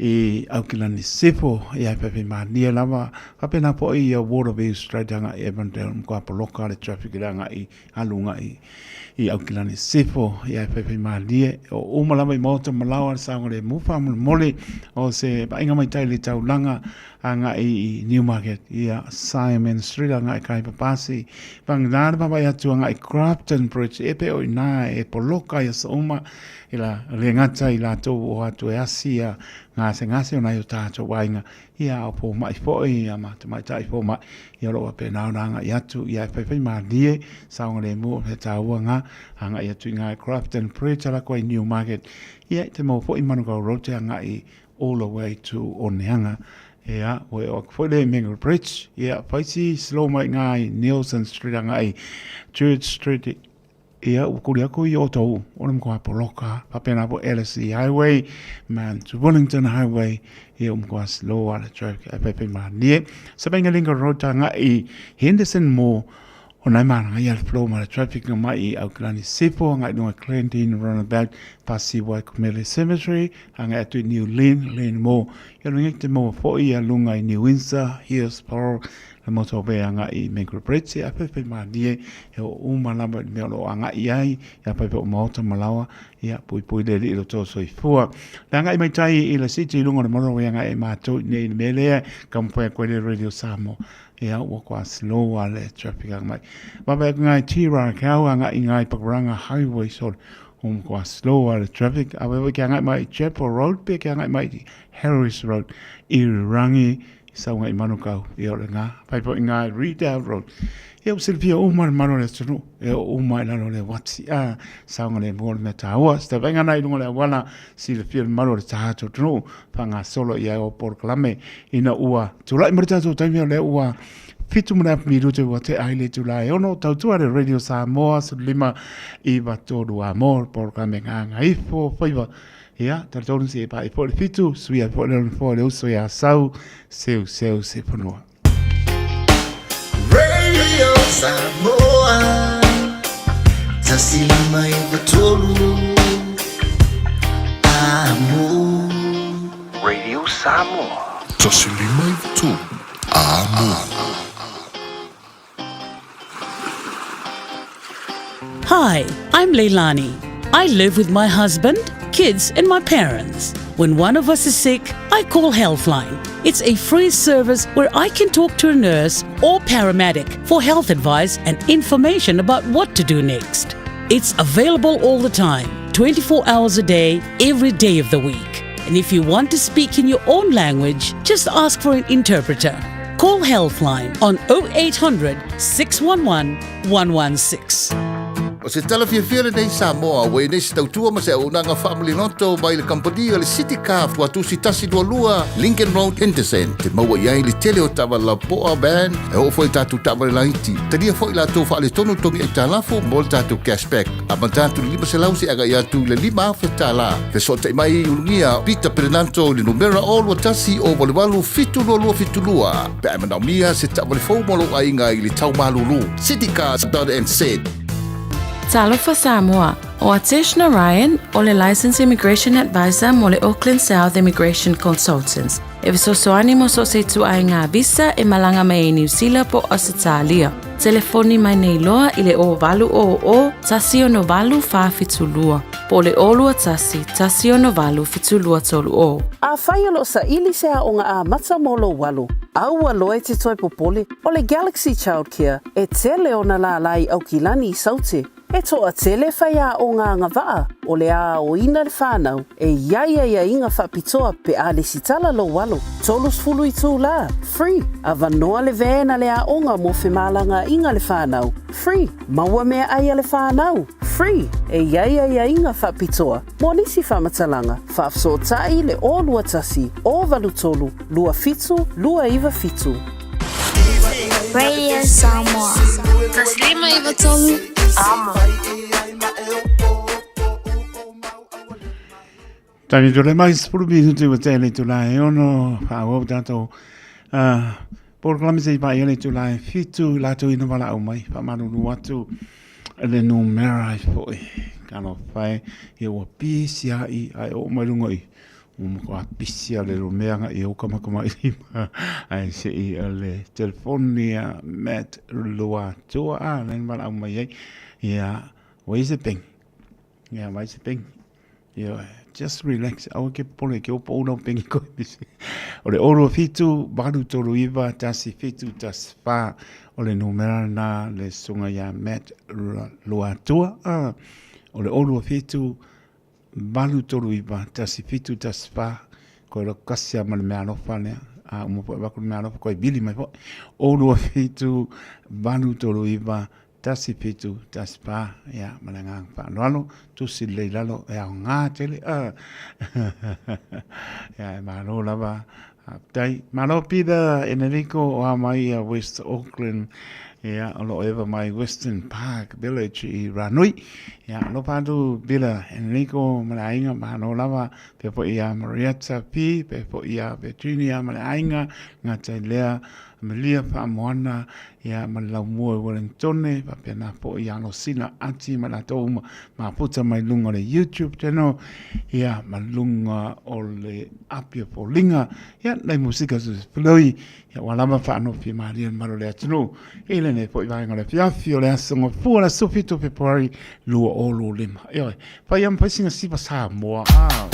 i Aukilani Sisifo, ia e faifaimalie lava. Faapena foi ia Waterview Street agai i Avondale, matua poloka le traffic i le agai alu agai i Aukilani Sisifo, ia e faifaimalie. O uma lava i maota ma laoa le saogalemu faamolemole o se vaaiga mai tai i le taulaga agai i Newmarket, ia Simon Street agai i Kaipapasi, Vagana le vaavaai atu agai i Grafton Bridge, e pei o i ina e poloka i aso uma, i la le gata i latou ua o atu e asi ia gasegase o nai o tatou aiga, ia a o fomai foi ia ma tamaitai fomai, ia o lo o faapena ona agai atu, ia e faifaimalie saogalemu o mea taua na agai atu i ina i Grafton Bridge ala atu ai i Newmarket, ia e te maua foi i Manukau Road te agai i all the way to Oneaga. Ia, ua eo atu foi le Mango Bridge. Ia, whaiti slow mai ngā i Nielsen Street anga i Church Street. Ia, ua kuli aku i o tau, o le mkoa poloka, papena po LSE Highway, Mount Wellington Highway, ia umkoa slow ala traffic, ai pai pai manie. Sa painga Lincoln Road tanga i Henderson Mall, O nai maranga ia le flow ma le traffic nga mai i Auckland Sifo ngai lunga Glendene Runabout pasi Waikumele Cemetery angai atu i New Lynn, Lynn Mall. Ia lunga ki te maua foi ia lunga i New Windsor, Hillsborough, le motorway angai i Mangere Bridge ia whaiwhai mālie he o uma lava i le mea o lo o agai i ai ia pai o maota ma laoa ia puipui le alii lo tō soifua. Le agai mai tai i le city i lunga o le motorway agai e mātou i nei i le mea lea ka mawhai koe le Radio Samoa. Ia, ua kua slow a le traffic anga mai. Wawe aku ngai Tīrākau anga i ngai Pakuranga Highway so um kua slow a le traffic. A wewe ki angai mai Chapel Road pe ki angai mai Harris Road i Rangi i sau ngai Manukau i ore ngā. Pai po i ngai Riedale Road. Ia u silipia uma le mano le tunu. E o uma i lalo le wati. A sau ngā le mua le mea tāua. Sta venga nai lunga le awala silipia le mano le tātou tunu. Whangasolo i ai o porokalame ina ua tulai mai le tatou taimi o lea ua 7 ma le afu minute ua tea ai le itula e 6 tautua le Radio Samoa 15 9 3 a mo porokalame Gagaifo faiva ia talitonu se e pae foi le 7 suia foi le lona foa le uso ia Sau seu seu se fonua. Radio Samoa 153 Amo. Radio Samoa. 153 Amo. Hi, I'm Leilani. I live with my husband, kids, and my parents. When one of us is sick, I call Healthline. It's a free service where I can talk to a nurse or paramedic for health advice and information about what to do next. It's available all the time, 24 hours a day, every day of the week. And if you want to speak in your own language, just ask for an interpreter. Call Healthline on 0800 611 116. O se tala fiafia lenei Samoa ua i nei se tautua ma se auaunaga faamaliloto mai le kamupani o le City Car Tuatusi 122 Lincoln Road Henderson te maua i ai le tele o taavale lapoa van e oo foi i tatou taavale laiti. Talia foi latou faaletonu togi aitalafu mo le tatou cashback amata atu i le 500 seia agai atu i le $5,000. Fesootai mai i Ulugia Peter Perenanto i le numera 0 21 0 88 722 72 pe a e manaomia se taavale fou mo lou aiga i le tau malulu. Citycars.nz. Talofa Samoa, o Atesh Narayan, o le Licensed Immigration Advisor mo le Auckland South Immigration Consultants. E fesoasoani mo so o se ituaiga visa e malaga mai ai Niu Sila po o Ausetalia. Telefoni mai nei loa i le 0800 168 472. po o le 021 168 7230. Afai o lo o saili se aoga amata mo lou alo, aua loa e te toe popole, o le Galaxy Childcare e tele ona lālā i Aukilani i Saute. E toatele faiaoga agavaa o le a aoina le fanau e i ai aiaiga faapitoa pe a lesitala lou alo. 30 itulā, free, avanoa le van a le aoga mo femalagaaiga a le fanau, free, maua meaai a le fanau, free, e i ai aiaiga faapitoa mo nisi faamatalaga, faafesootai i le 021 083 27 297. Radio Samoa. 153 Amo. Taimi tole mai 10 minute ua tea i le itulā e ono faaauau tatou polokalame se i paia le itulā e fitu i latou ina valaau mai faamalulu atu le numera ai foi talofa e ia ua pisi lava i ae oo mai luga i ua matua pisi lava le lumea agai i uka ma tamatamailima ae se i o le telefoni a Matt Luatua a lea na valaau mai ai ia ua i ai se peni ia vaai se peni Ioe, just relax, aua ke popole ke opo una o pengi koe pisi. O le 2 07 839 1 7 1 4 o le numera na le susuga ia Matt Luatua. O le 207 839 1 7 1 4 koe loa kasi lava ma le meaalofa lea. A uma foi avatu le meaalofa koe vili mai foi. 207 839 1 7 1 4, ia, ma le agaga faaaloalo, tusi lelei i lalo e aoga tele. Ia, e malo lava. Faafetai. Malo Peter Enerico o a mai ia West Auckland, ia, o lo o eva mai Western Park Village i Ranui. Ia, alofa atu Peter Enerico ma le aiga, malo lava. Pea foi ia Marietta P, pea foi ia Virginia ma le aiga, gata i lea Amelia Faamoana, ia, ma le laumua i Wellingtone, faapena foi ia Alosina Ati ma latou uma mafuta mai luga o le YouTube channel, ia, ma luga o le Apia Foliga, ia, nai musika feloi, ia, ua lava faanofie malie le mamalu o le atunuu i lenei foi vaega o le afiafi o le aso Gafua le aso 7 o Fepuari 2025. Ioe, fai ia ma fai sina siva Samoa. Ah.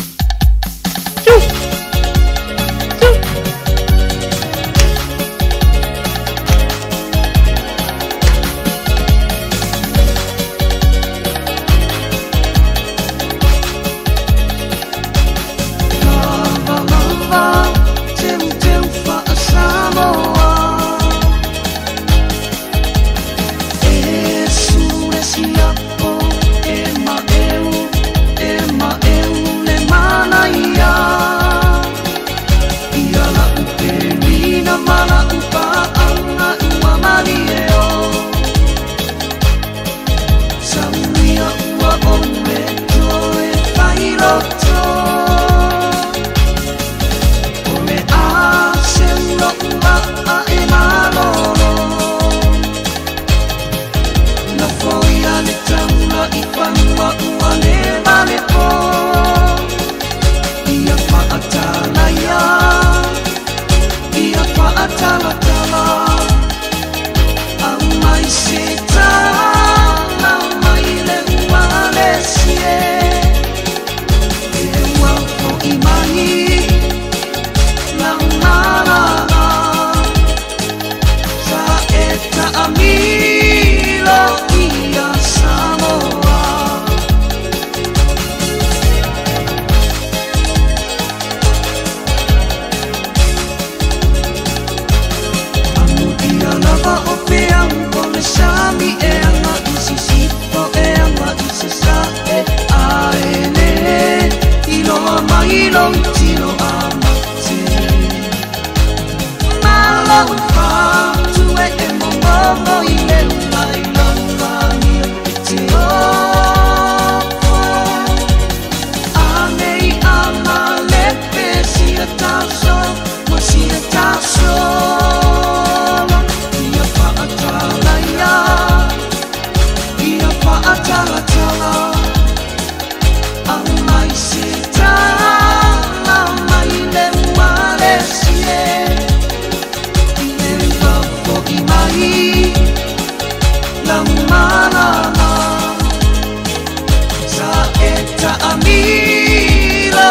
Taamilo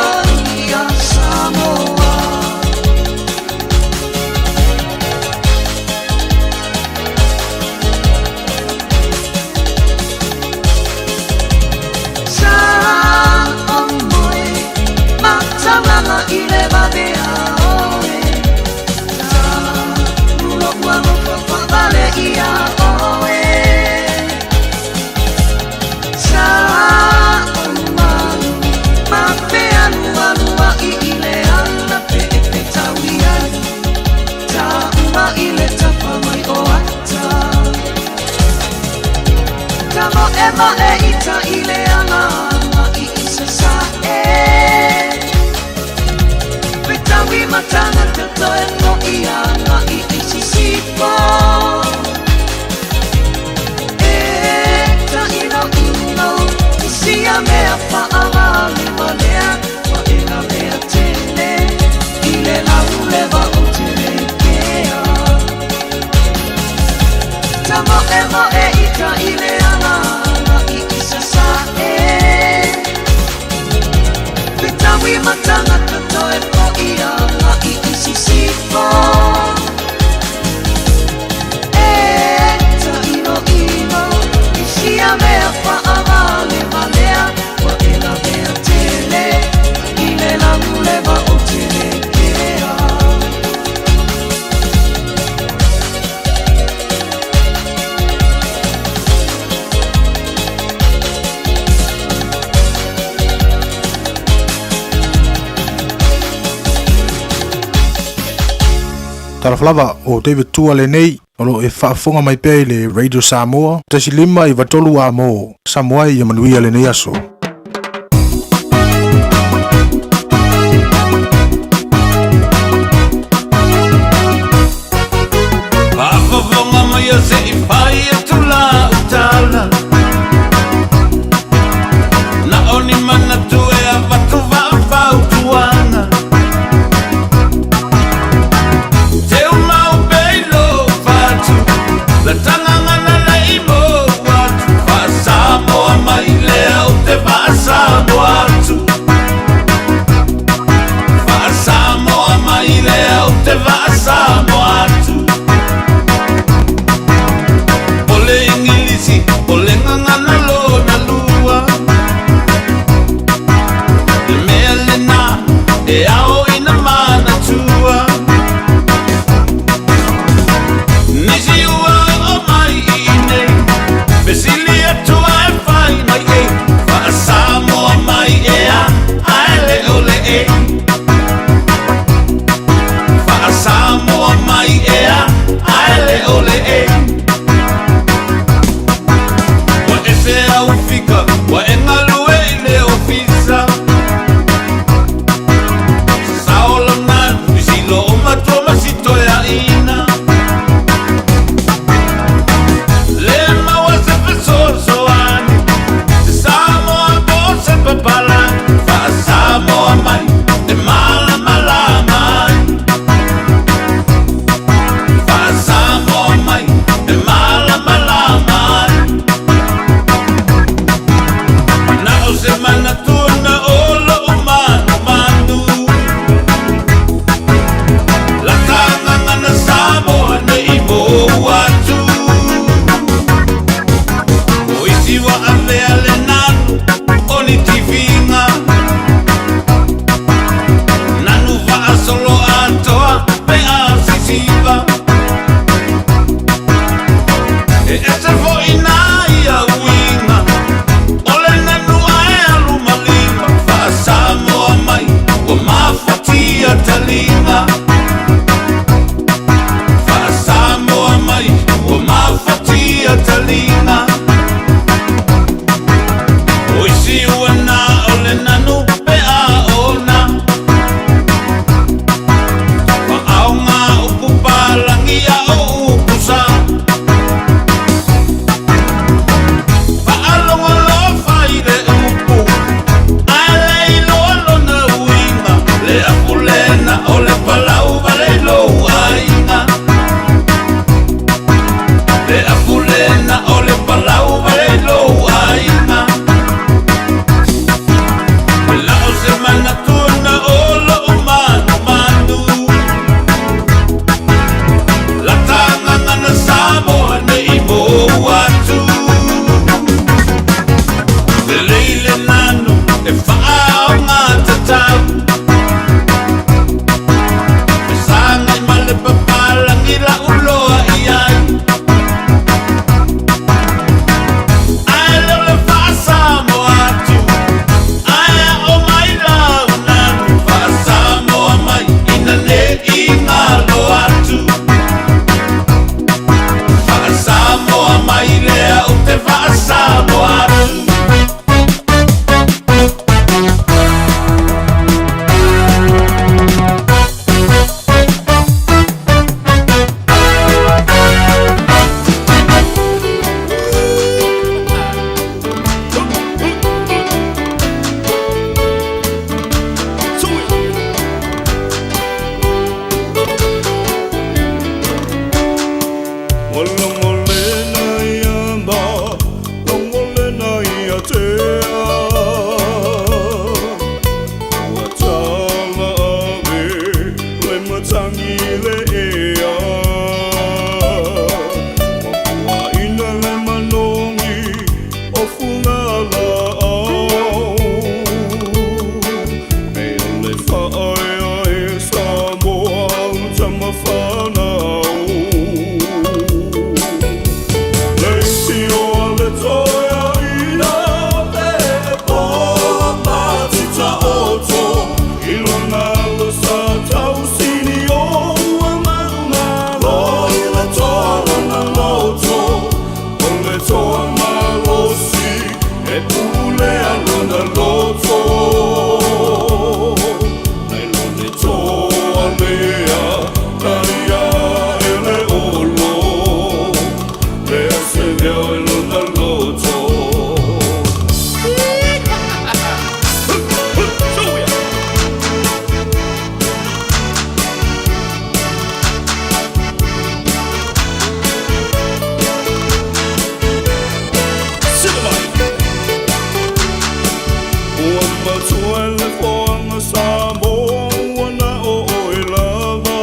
ia Samoa. Sa o moe mataulanga i le vavea oe. Ta mulo ua lofa whaavale ia oe. Sa o malu ma fealualua i i le ala pe e pe taui ai. Ta uma i le tapa mai o ata. Ta mo e ma e i ta i le ala i i sa sa e. Pe taui matanga te toe mo i ana i i si si po. E ta ino ino i sia mea whaavale walea wa e la mea tele i le lau lewa o te kea. Ta mo e mo e i ta i le ala i i sa sa e. Pe taui matanga katoe po i ana i i si si po. E ta ino ino i sia mea whaavale walea wa e la mea tele i le lau lewa o te kea. Talofa lava, o David Tua lenei, o lo o e faafofoga mai pea i le Radio Samoa, 1.5 93 amo, Samoa ia manuia lenei aso. Faafofoga mai a se i fai atu lau tala. Na o ni manatu e avatu faafautuaga. Teumau pea i lou fatu, le tagaga na le i mou atu. Faasamoa mai lea ou te. Manatua le foaga Samoa ua na o oe lava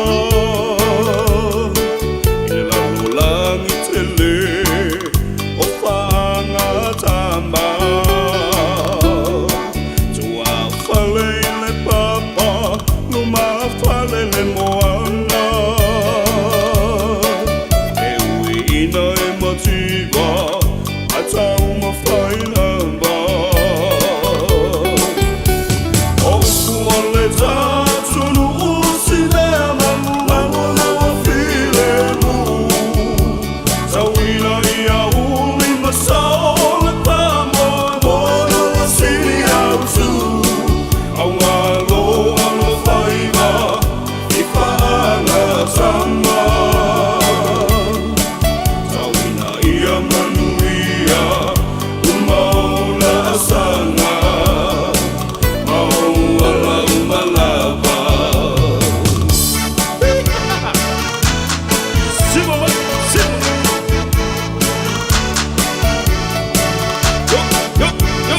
I le lalolagi tele o faagatama Tuafale i le papa lumafale le moana E uiina e mativa a taumafai lava O upu o le tatunuu si mea magumagu ua filemu Tauina ia uli ma sao le faamoemoe o le sili autu Augalo alofaiva i faagatama Tauina ia manuia uma o laasaga Ma ou ala uma lava Siva mai, siva Yo, yo, yo.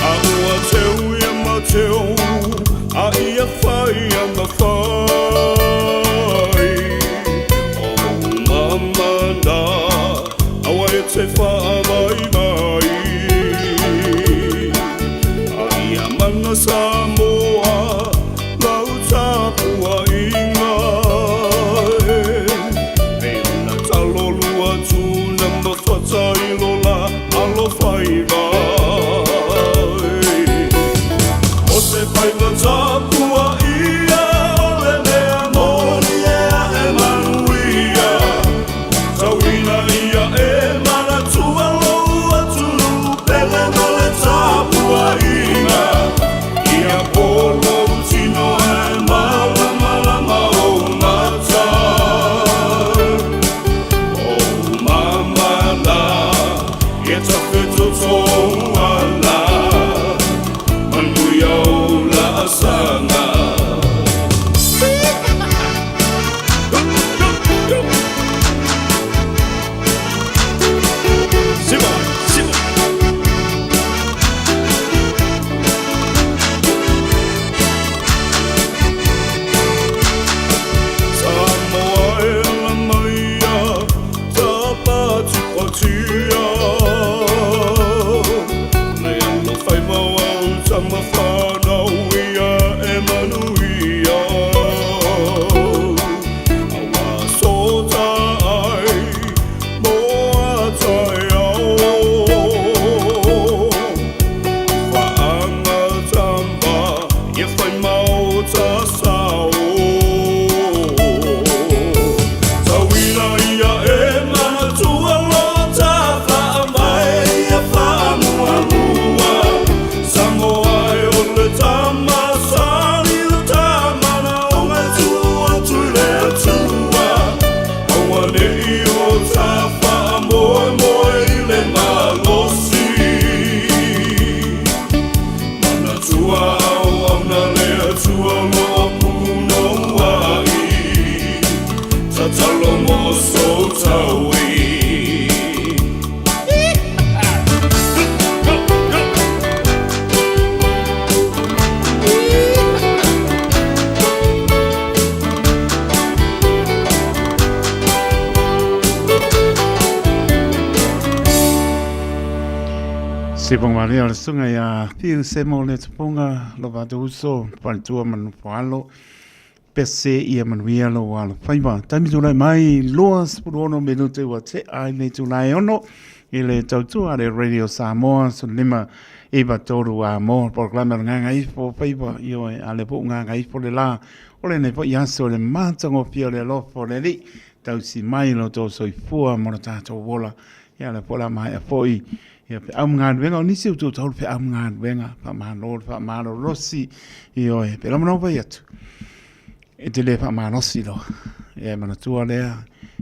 A ua teu ia mateu, a ia fai a mafai. O mamana, aua e te faavaivai. A ia mana Samoa, lau tapuaiga e. E ona talo lua tuna ma fatailo la alofaiva e. O se faiva tapua ia o le mea moni e ae manuia. Tauina ia e manatua lou atunuu pele ma le tapuaiga. Ia po lou tino ae malamalama ou mata. O mamana, ia tafetoto ala. Manuia o laasaga. Siva, siva. Samoa e la maia, tapatipatia. Le alofaiva o au tamafanau ia e manuia. Aua sota ai mo a taeao. Faagatama ia fai maota sao. Tauina ia e manatua lo tafaamae ia faamuamua. Samoa e o le tamasali le tamanaoga e tuu atu i le Atua. Aua nei o tafaamoemoe i le malosi. Manatua auauna le Atua o lo o punouai. Tatalo mo sou taui. Se pagamalē o le susuga ia Fiu Semo le Tupuga, lo tatou uso, faletua ma nofo alo, pese ia manuia lou alofaiva. Taimi tulai mai 26 minute ua tea i le itula e 6 i le tautua a le Radio Samoa 15 93 a mo polokalame o le Gagaifo Faiva ioe a le po Gagaifo le la o lenei foi aso le matagofie o le alofa o le Alii tausi mai lo tou soifua mo le tatou ola ia le po la maea foi ia feau ma galuega o nisi o tou feau ma galuega faamalo le faamalolosi ioe pe lama fai atu e te le faamalosi loa ia e manatua lea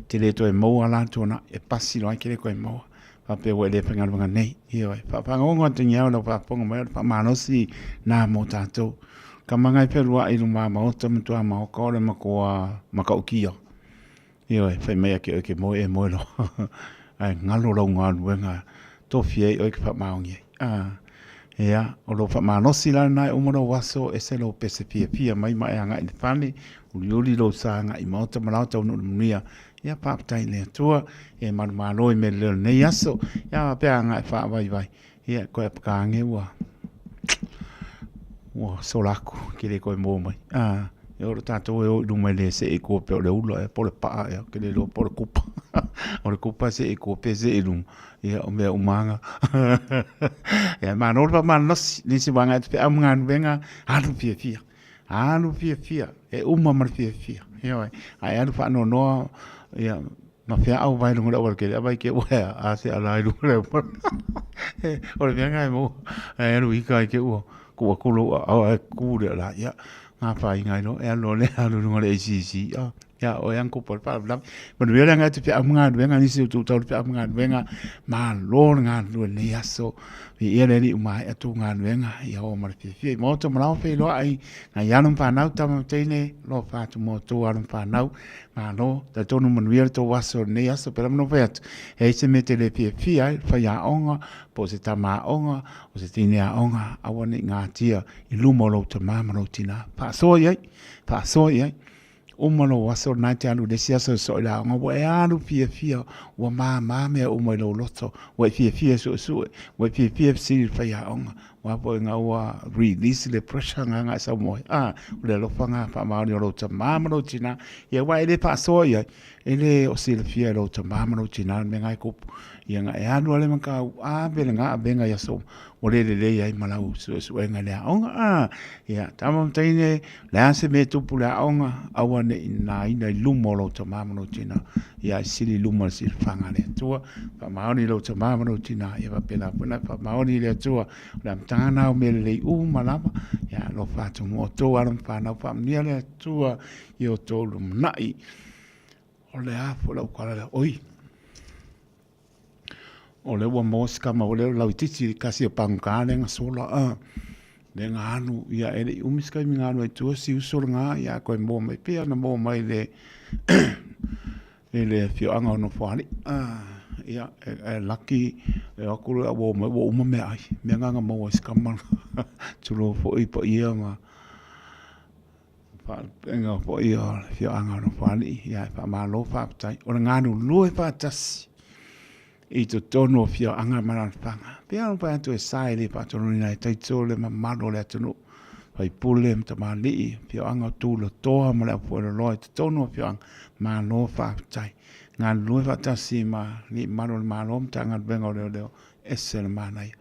te le toe maua la tona e pasi loa ke le koe maua faapea ua e le faigaluega nei ioe faafagogo atu lau faafofoga mai o le faamalosi na mo tatou ka maga e fealuai i luma maota ma tua maoka o le makoa makaukia. Ioe, fai mai ake oe ke moe e moe loa. Ae galo lau galuega tofi ai oe ke faamaoni ai. Ah, ia, o lou faamalosi la lena e uma lou aso, ese lou pese fiafia mai ma e agai i le fale, uliuli lou sa agai i maota ma lao taunuu i le manuia. Ia, faafetai i le Atua, e manumalo i mea lelei o lenei aso. Ia, faapea agai e faavaivai. Ia, koe apaka age ua ua sola aku, ke le koe mua mai. Ah, e ora tātou e o i luma i le se e kua pe o le ula e po le paa e ke le loa po le kupa. O le kupa se e kua pe se i luma. Ia, o mea umanga. Ia, māno le whamanosi, nisi wanga e te pe au mga nuenga, alu fia fia. Alu fia fia, e uma ma le fia fia. Ia, ai alu whaanonoa, ia, Ma feaʻau mai luga o le auala tele, a vai ke ua ea, a se ala ai luga o le auala. O le mea lena e maua, e alu i uka ai ke ua, kuu atu lou aao ae ku le ala, ia, gafaina ai loa, e alu loa lea alu i luga o le ACC, a, ia oe lava na tupu ai le faalavelave. Manuia le agai atu i feau ma galuega, nisi o tou tau i feau ma galuega, malo le galulue i lenei aso, viia le Alii ua maea tou galuega, ia oo ma le fiafia i maota ma lao feiloai, nai alo ma fanau, tama ma teine, alofa atu mo outou alo ma fanau, Malo, talitonu manuia le tou aso i lenei aso, pēlā ma fai atu, e ai se mea e te le fiafia ai, faiaoga, po o se tama aoga, o se teine aoga, aua ne i gatia i luma o lou tamā ma lou tinā. Faasoa i ai, faasoa i ai. Uma lou aso lena e te alu i le isi aso e soo i le aoga, ua e alu fiafia, ua māmā mea uma i lou loto, ua e fiafia e suesue, ua e fiafia e fesili i le faiaoga, Ua foi nga ua release le pressure nga nga e sau moe. Ah, o le alofa nga faamaoni o lou tamā ma lou tinā. Ia aua e le faasoa i ai, e le o silafia e lou tamā ma lou tinā le mea nga e kupu. Ia nga e alu ale ma kau ave le nga avega i aso ua le lelei ai ma lau suesuega i le aoga. Ah, ia tama ma teine, le a se mea e tupu i le aoga, aua ne i nāina i luma o lou tamā ma lou tinā. Ia e sili i luma o le silafaga a le Atua. Faamaoni i lou tamā ma lou tinā, ia faapena foi ona e faamaoni i le Atua. O le amataga lena o mea lelei uma lava. Ia alofa atu mo outou alo ma fanau, faamanuia le Atua i outou lumanai. O le a foi lau tala lea? Oi! O lea ua maua si kama o lea lauitiiti i kasi o pagota lea na sola a lea na alu ia e le i umi se taimi na alu ai i tua si uso lena ia toe maua mai pea na maua mai le i le afioaga o Nofoalii a ia e laki e o atu loa ua omai ua uma meaai mea na na maua e si kama tulou foi paia ma Faalupega foi o le afioaga o Nofoalii, ia e faamalo faafetai. O le galulue faatasi i totonu o afioaga ma alaalafaga. Pei lava ona fai atu e sa e le faatonuina e taito le mamalu o le atunuu, faipule ma tamalii, afioaga o Tulatoa ma le Aufueloloa i totonu o afioaga, malo faafetai. Galulue faatasi ma alii mamalu o le Malo, Matagaluega o Leoleo, ese le manaia.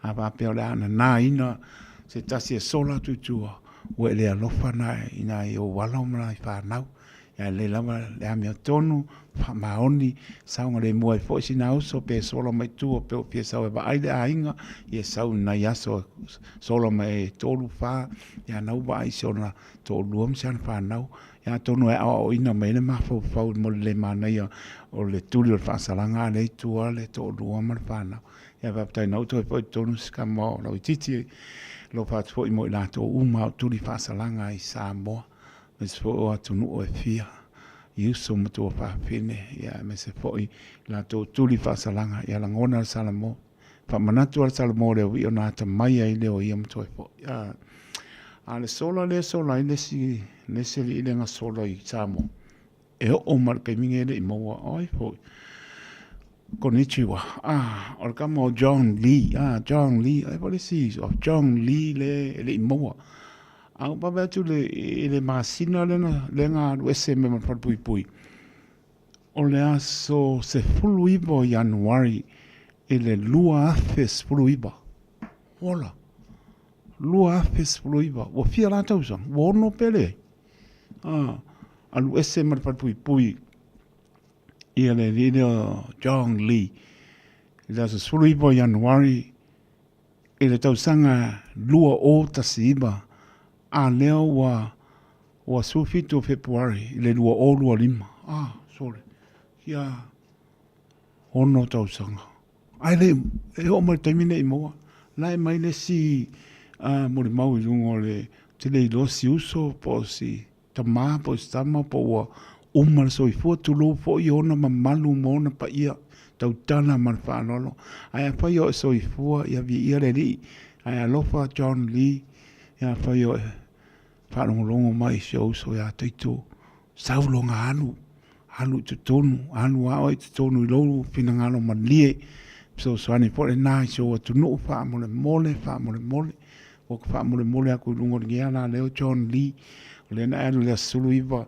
A faapea o le a nanaina se tasi e sola atu i tua, ua e le alofa na i nai ou alo ma nai fanau. Ae lelei lava le amiotonu, faamaoni, saogalemu ai foi sina uso pe sola mai tua pe ua fia sau e vaai le aiga, ia sau i nai aso sola mai e 3, 4, ia na ua vaai si ona toalua ma si ana fanau. Ia atonu e aoaoina mai ai le mafaufau mo le le manaia o le tuli o le faasalaga a lea i tua le toalua ma le fanau. Ia faafetai na ou toe foi i totonu si kama o lauitiiti, alofa atu foi mo i latou uma o tuli faasalaga i Samoa, aemaise foi o atunuu e fia i uso ma tuafafine, ia aemaise foi i latou tuli faasalaga, ia lagona le Salamo. Faamanatu a le Salamo le uiʻi ona atamai ai lea o ia ma toe foi. A, a le sola lea e sola ai le isi, le isi alii lea na sola i Samoa, e oo mai le taimi nei e le i maua, o ai foi? Konnichiwa. Ah, o le kama o John Lee. Ah, John Lee. Ai foi le isi o John Lee le e le i maua. A ua vave atu le, i le masina lea na, lea na alu ese mai ma le falepuipui. O le aso 19 o Ianuari i le 2019. Ola! 2019. Ua fia la tausaga? Ua ono pe leai? Ah, alu ese ma le falepuipui ia le alii lea o John Lee i le aso 19 o Ianuari i le tausaga 2019, a lea ua ua 17 o Fepuari i le 2025. Ah, sole, ia ono tausaga. Ae le, e oo mai le taimi nei maua. La e mai le isi uh, molimau i luga o le, te le iloa si uso po o si tamā po o si tama po ua Uma le soifua, tulou foi ona mamalu ma ona paia, tautala ma le faaaloalo. Ae afai o e soifua, ia viia le Alii. Ae alofa John Lee, ia afai o e faalogologo mai i si ou uso ia Taito, sau loga alu, alu i totonu, alu lava oe i totonu i lou finagalo malie, fesoasoani foi lena i si ou atunuu faamolemole, faamolemole. Ua ou faamolemole atu i luga o lenei ala lea o John Lee, o lea na e alu i le aso 19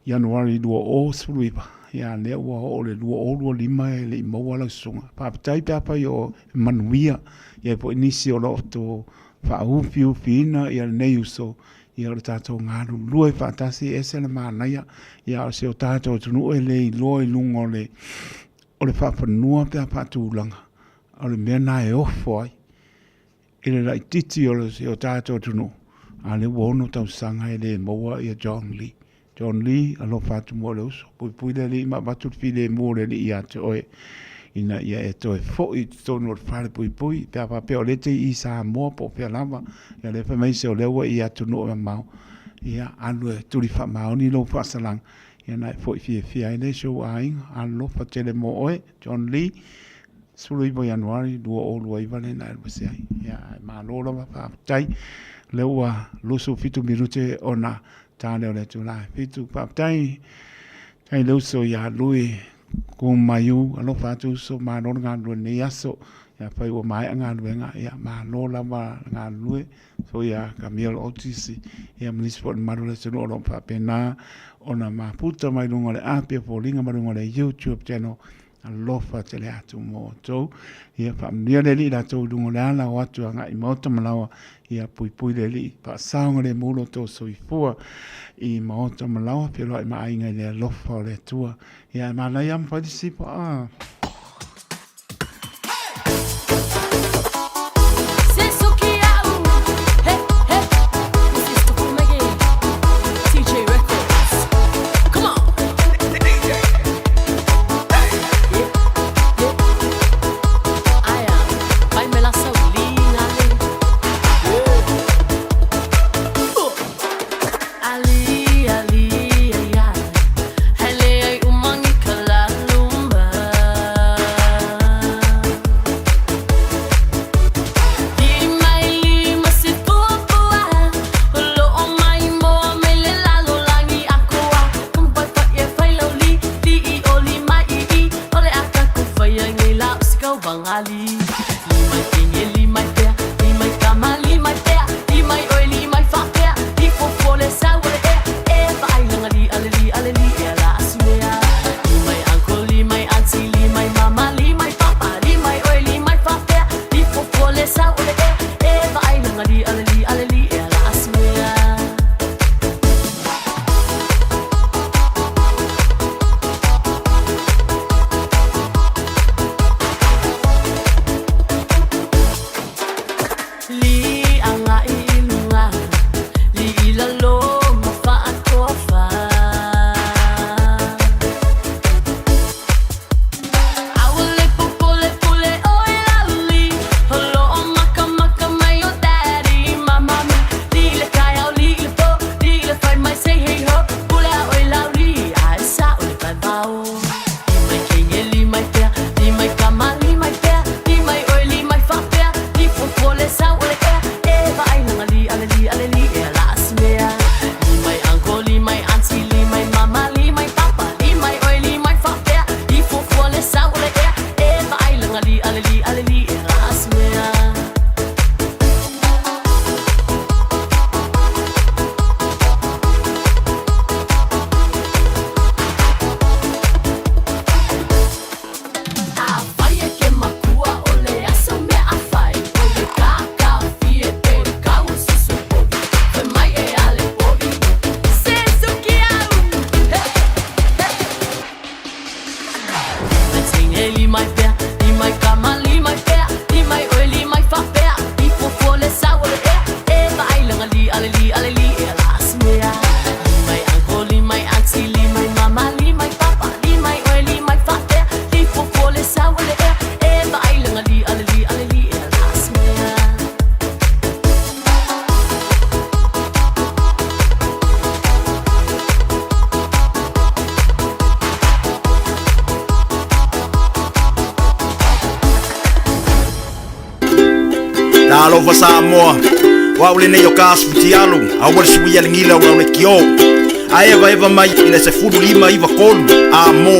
Ianuari 2019, ia lea ua oo i le 2025 e le i maua lau susuga. Faafetai pe afai o manuia, e i ai foi nisi o lo o faaufiufiina ia lenei uso, ia o le tatou galulue faatasi, e ese le manaia, ia o si o tatou atunuu e le iloa i luga o le o le faafanua pe a faatulaga, o le mea lena e ofo ai i le laitiiti o si o tatou atunuu, a o lea ua 6 tausaga e le maua ia John Lee. John Lee, alofa atu mo le uso, puipui le Alii ma avatu le filemu o le Alii ia te oe, ina ia e toe foi i totonu o le fale puipui, pe a faapea o lea e te i Samoa po o fea lava, ia lea fai mai se o lea ua i atunuu e mamao, ia alu e tuli faamaoni lou faasalaga, ia ona e foi fiafia ai lea i si ou aiga, alofa tele mo oe, John Lee. 19 Ianuari 2029 lea na e alu ese ai. Ia, ae malo lava, faafetai. O lea ua 27 minute ona ta lea o le itula e 7. Faafetai, tai le uso ia Lui Kumaiu, alofa atu uso, malo le galulue i lenei aso. Ia afai ua maea galuega, ia malo lava le galulue. So ia Camille Otis, ia ma nisi foi o le mamalu o le atunuu o lo o faapena ona mafuta mai luga o le api o foliga ma luga o le YouTube channel. Alofa tele atu mo outou. Ia faamanuia le Alii i latou i luga o le ala o atu agai i maota ma laoa. Ia puipui le Alii faasaogalemu lo outou soifua i maota ma laoa, feiloai ma aiga i le alofa o le Atua. Ia e manaia lava ma fai le sisi paa. Talofa Samoa, o au lenei o ka Futialu, a ua le sui a le gila o lau leitio. A evaeva mai i le 1593 A mo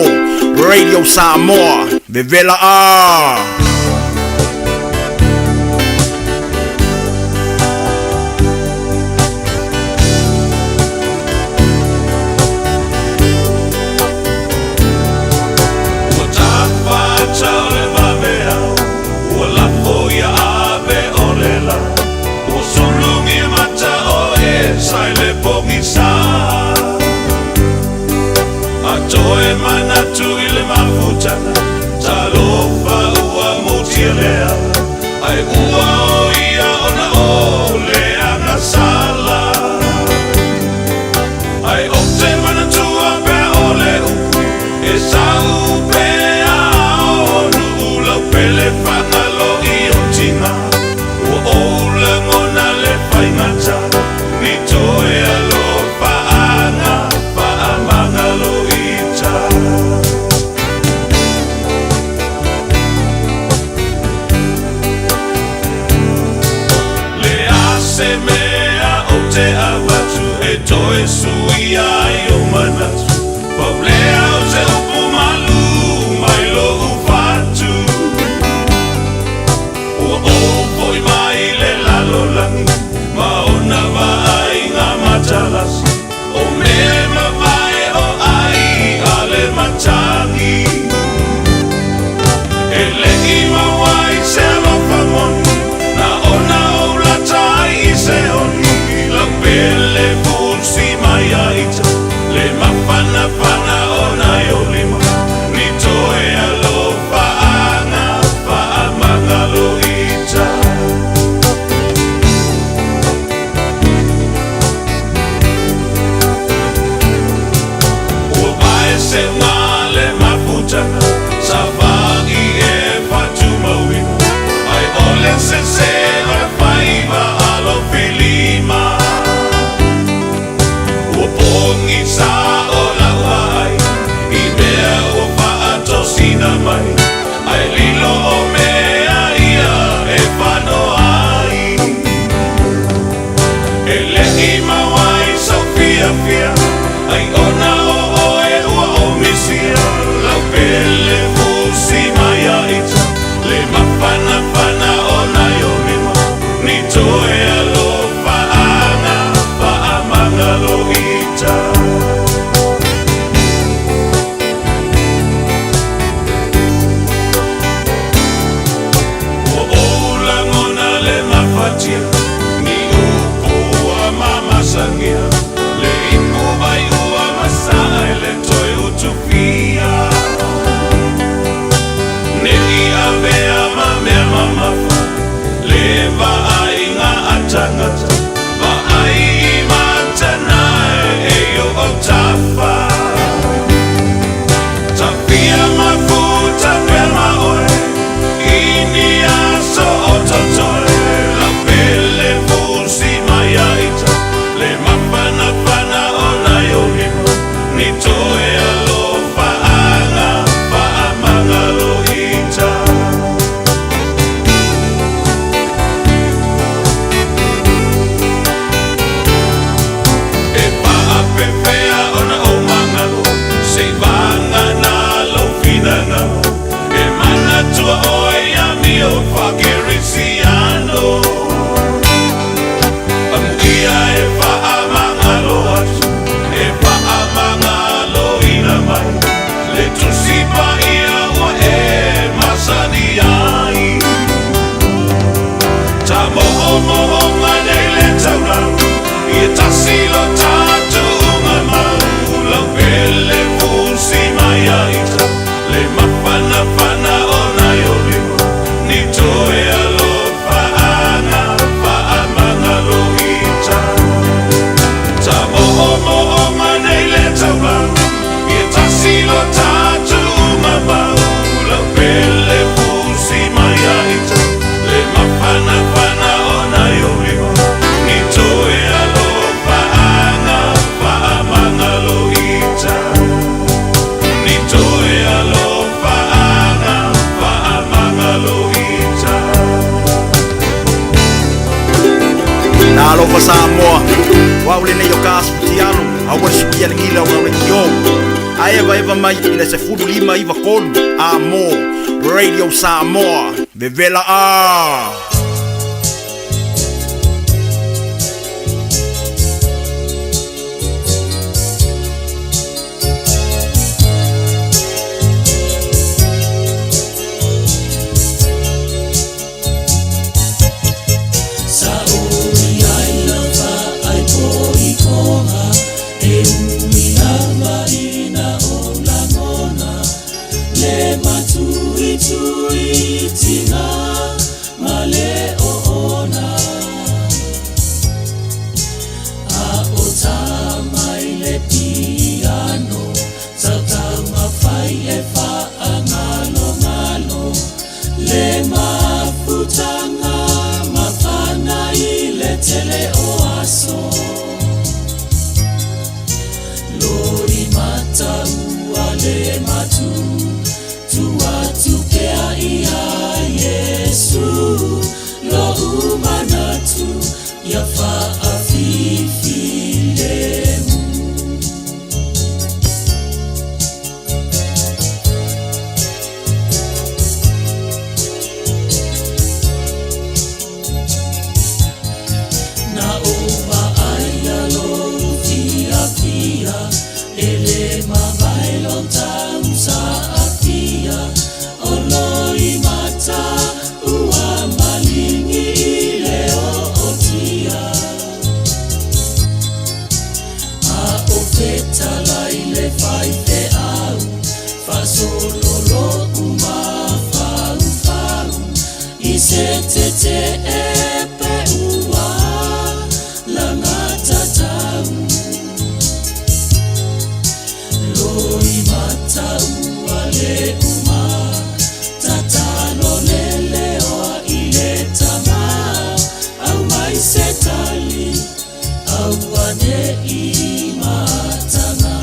Radio Samoa, vevela a! Ua tafacha o le vaveao, ua lafo ia ave o le la. Ua sulugia mata o e sa i le pogisa. A toe manatu i le mafutaga, talofa ua mutia le ala, ai ua o ia ona o le agasala. Ai ou te manatua pea o le upu e sau pea o nuu lau pele fagalo i otiga. Ua ou lagona le faigata, ni toe alofaaga faamagalo ita. Le Talofa Samoa. O au lenei o ka aso futialo, a ua le sui a le gila o le kio. A eva mai i le 15 93 A mo Radio Samoa. Vevela a! Sa oi ai lava ai po i konga E ui lava ina o langona Le matui tui tina ma le o ona A o tā mai le piano Tautau mawhai e whaangalo ngalo Le mafutanga mafana i le tele o aso Loi mata ua le matu Tu atu pea ia Yesu Lo umanatu ia whaafifi lemu. Na o ai lo fia fia E le mavae lo tau sa afia O loi mata ua malingi i le o o tia A o fetala i le fai fe au Fasololo uma fau fau I se te te e pe ua Langa tatau Loi mata ua le uma Tatalo le leoa i le tama Au mai se tali Au ane i matanga.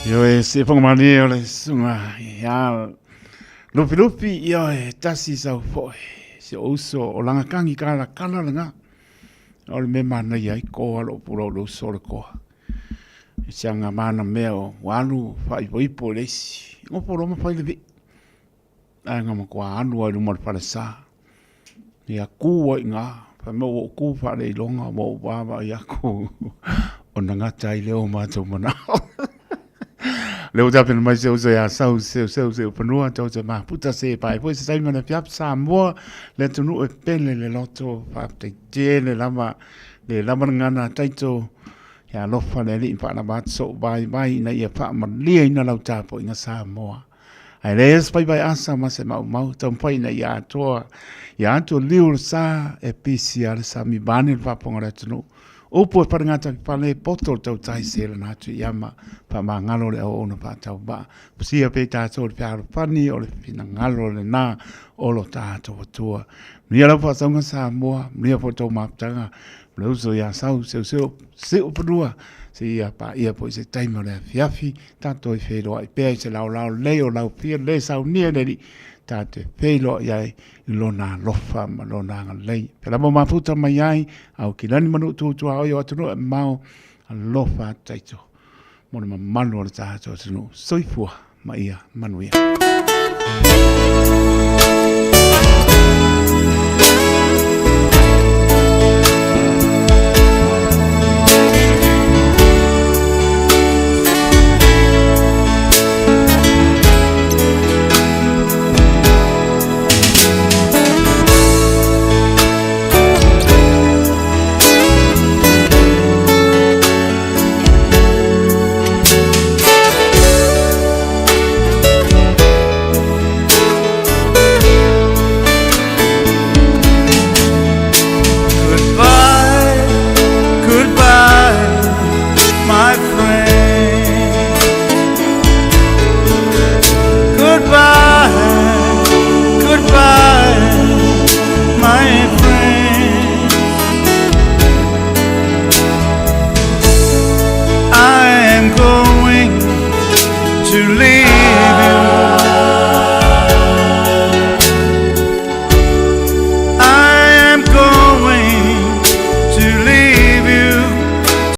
Ioe, se whangamani o le sunga ia Lupi lupi, ioe, tasi sau foe, se o uso o langakangi ka la kala le ngā. O le me mana ia i koa lo pula o le uso o le koa. E se anga mana mea o walu whaipo ipo le isi. Ngopo roma whai le vi. Ae nga matua alu ai luma o le falesa. Ia kū ai i ngā, fai mai ua ou kū faaleiloga ua ou vaavaai aku ona gata ai lea o matou manao. Lea ua tapena mai se uso ia Sau Seu Seu Seu Fanua tou te mafuta se pae foi se taimi o le afiafi Samoa le atunuu e pele le loto faafetai tele lava le lava le gana taito ia alofa le Alii ma faalava atu sou vaivai ina ia faamalieina lau tapuaiga Samoa. Ae leai se paepae asa ma se maumau, taumafai ina ia atoa ia atu liu o le sa e pisia le sami vaeane le faafofoga o le atunuu. Upu e falegata fale poto le tautai se lana atu i ama faamagalo le auauna faatauvaa. Fusia pea i tatou le fealofani o le finagalo lena o lo tatou Atua. Manuia lau faasauga Samoa, manuia foi tou mafutaga, ma le uso ia Sau Seuseu Siufanua, seia paia foi se taimi o le afiafi. Tatou e feiloai pea i se laolao lelei o lau fia le saunia e le Alii, tatou e feiloai ai i Lona alofa ma Lona agalelei. Pea lava mafuta mai ai, au kilani ma nuu tutuaoi o atunuu e mamao, alofa atu taito mo le mamalu o le tatou atunuu. Soifua ma ia manuia.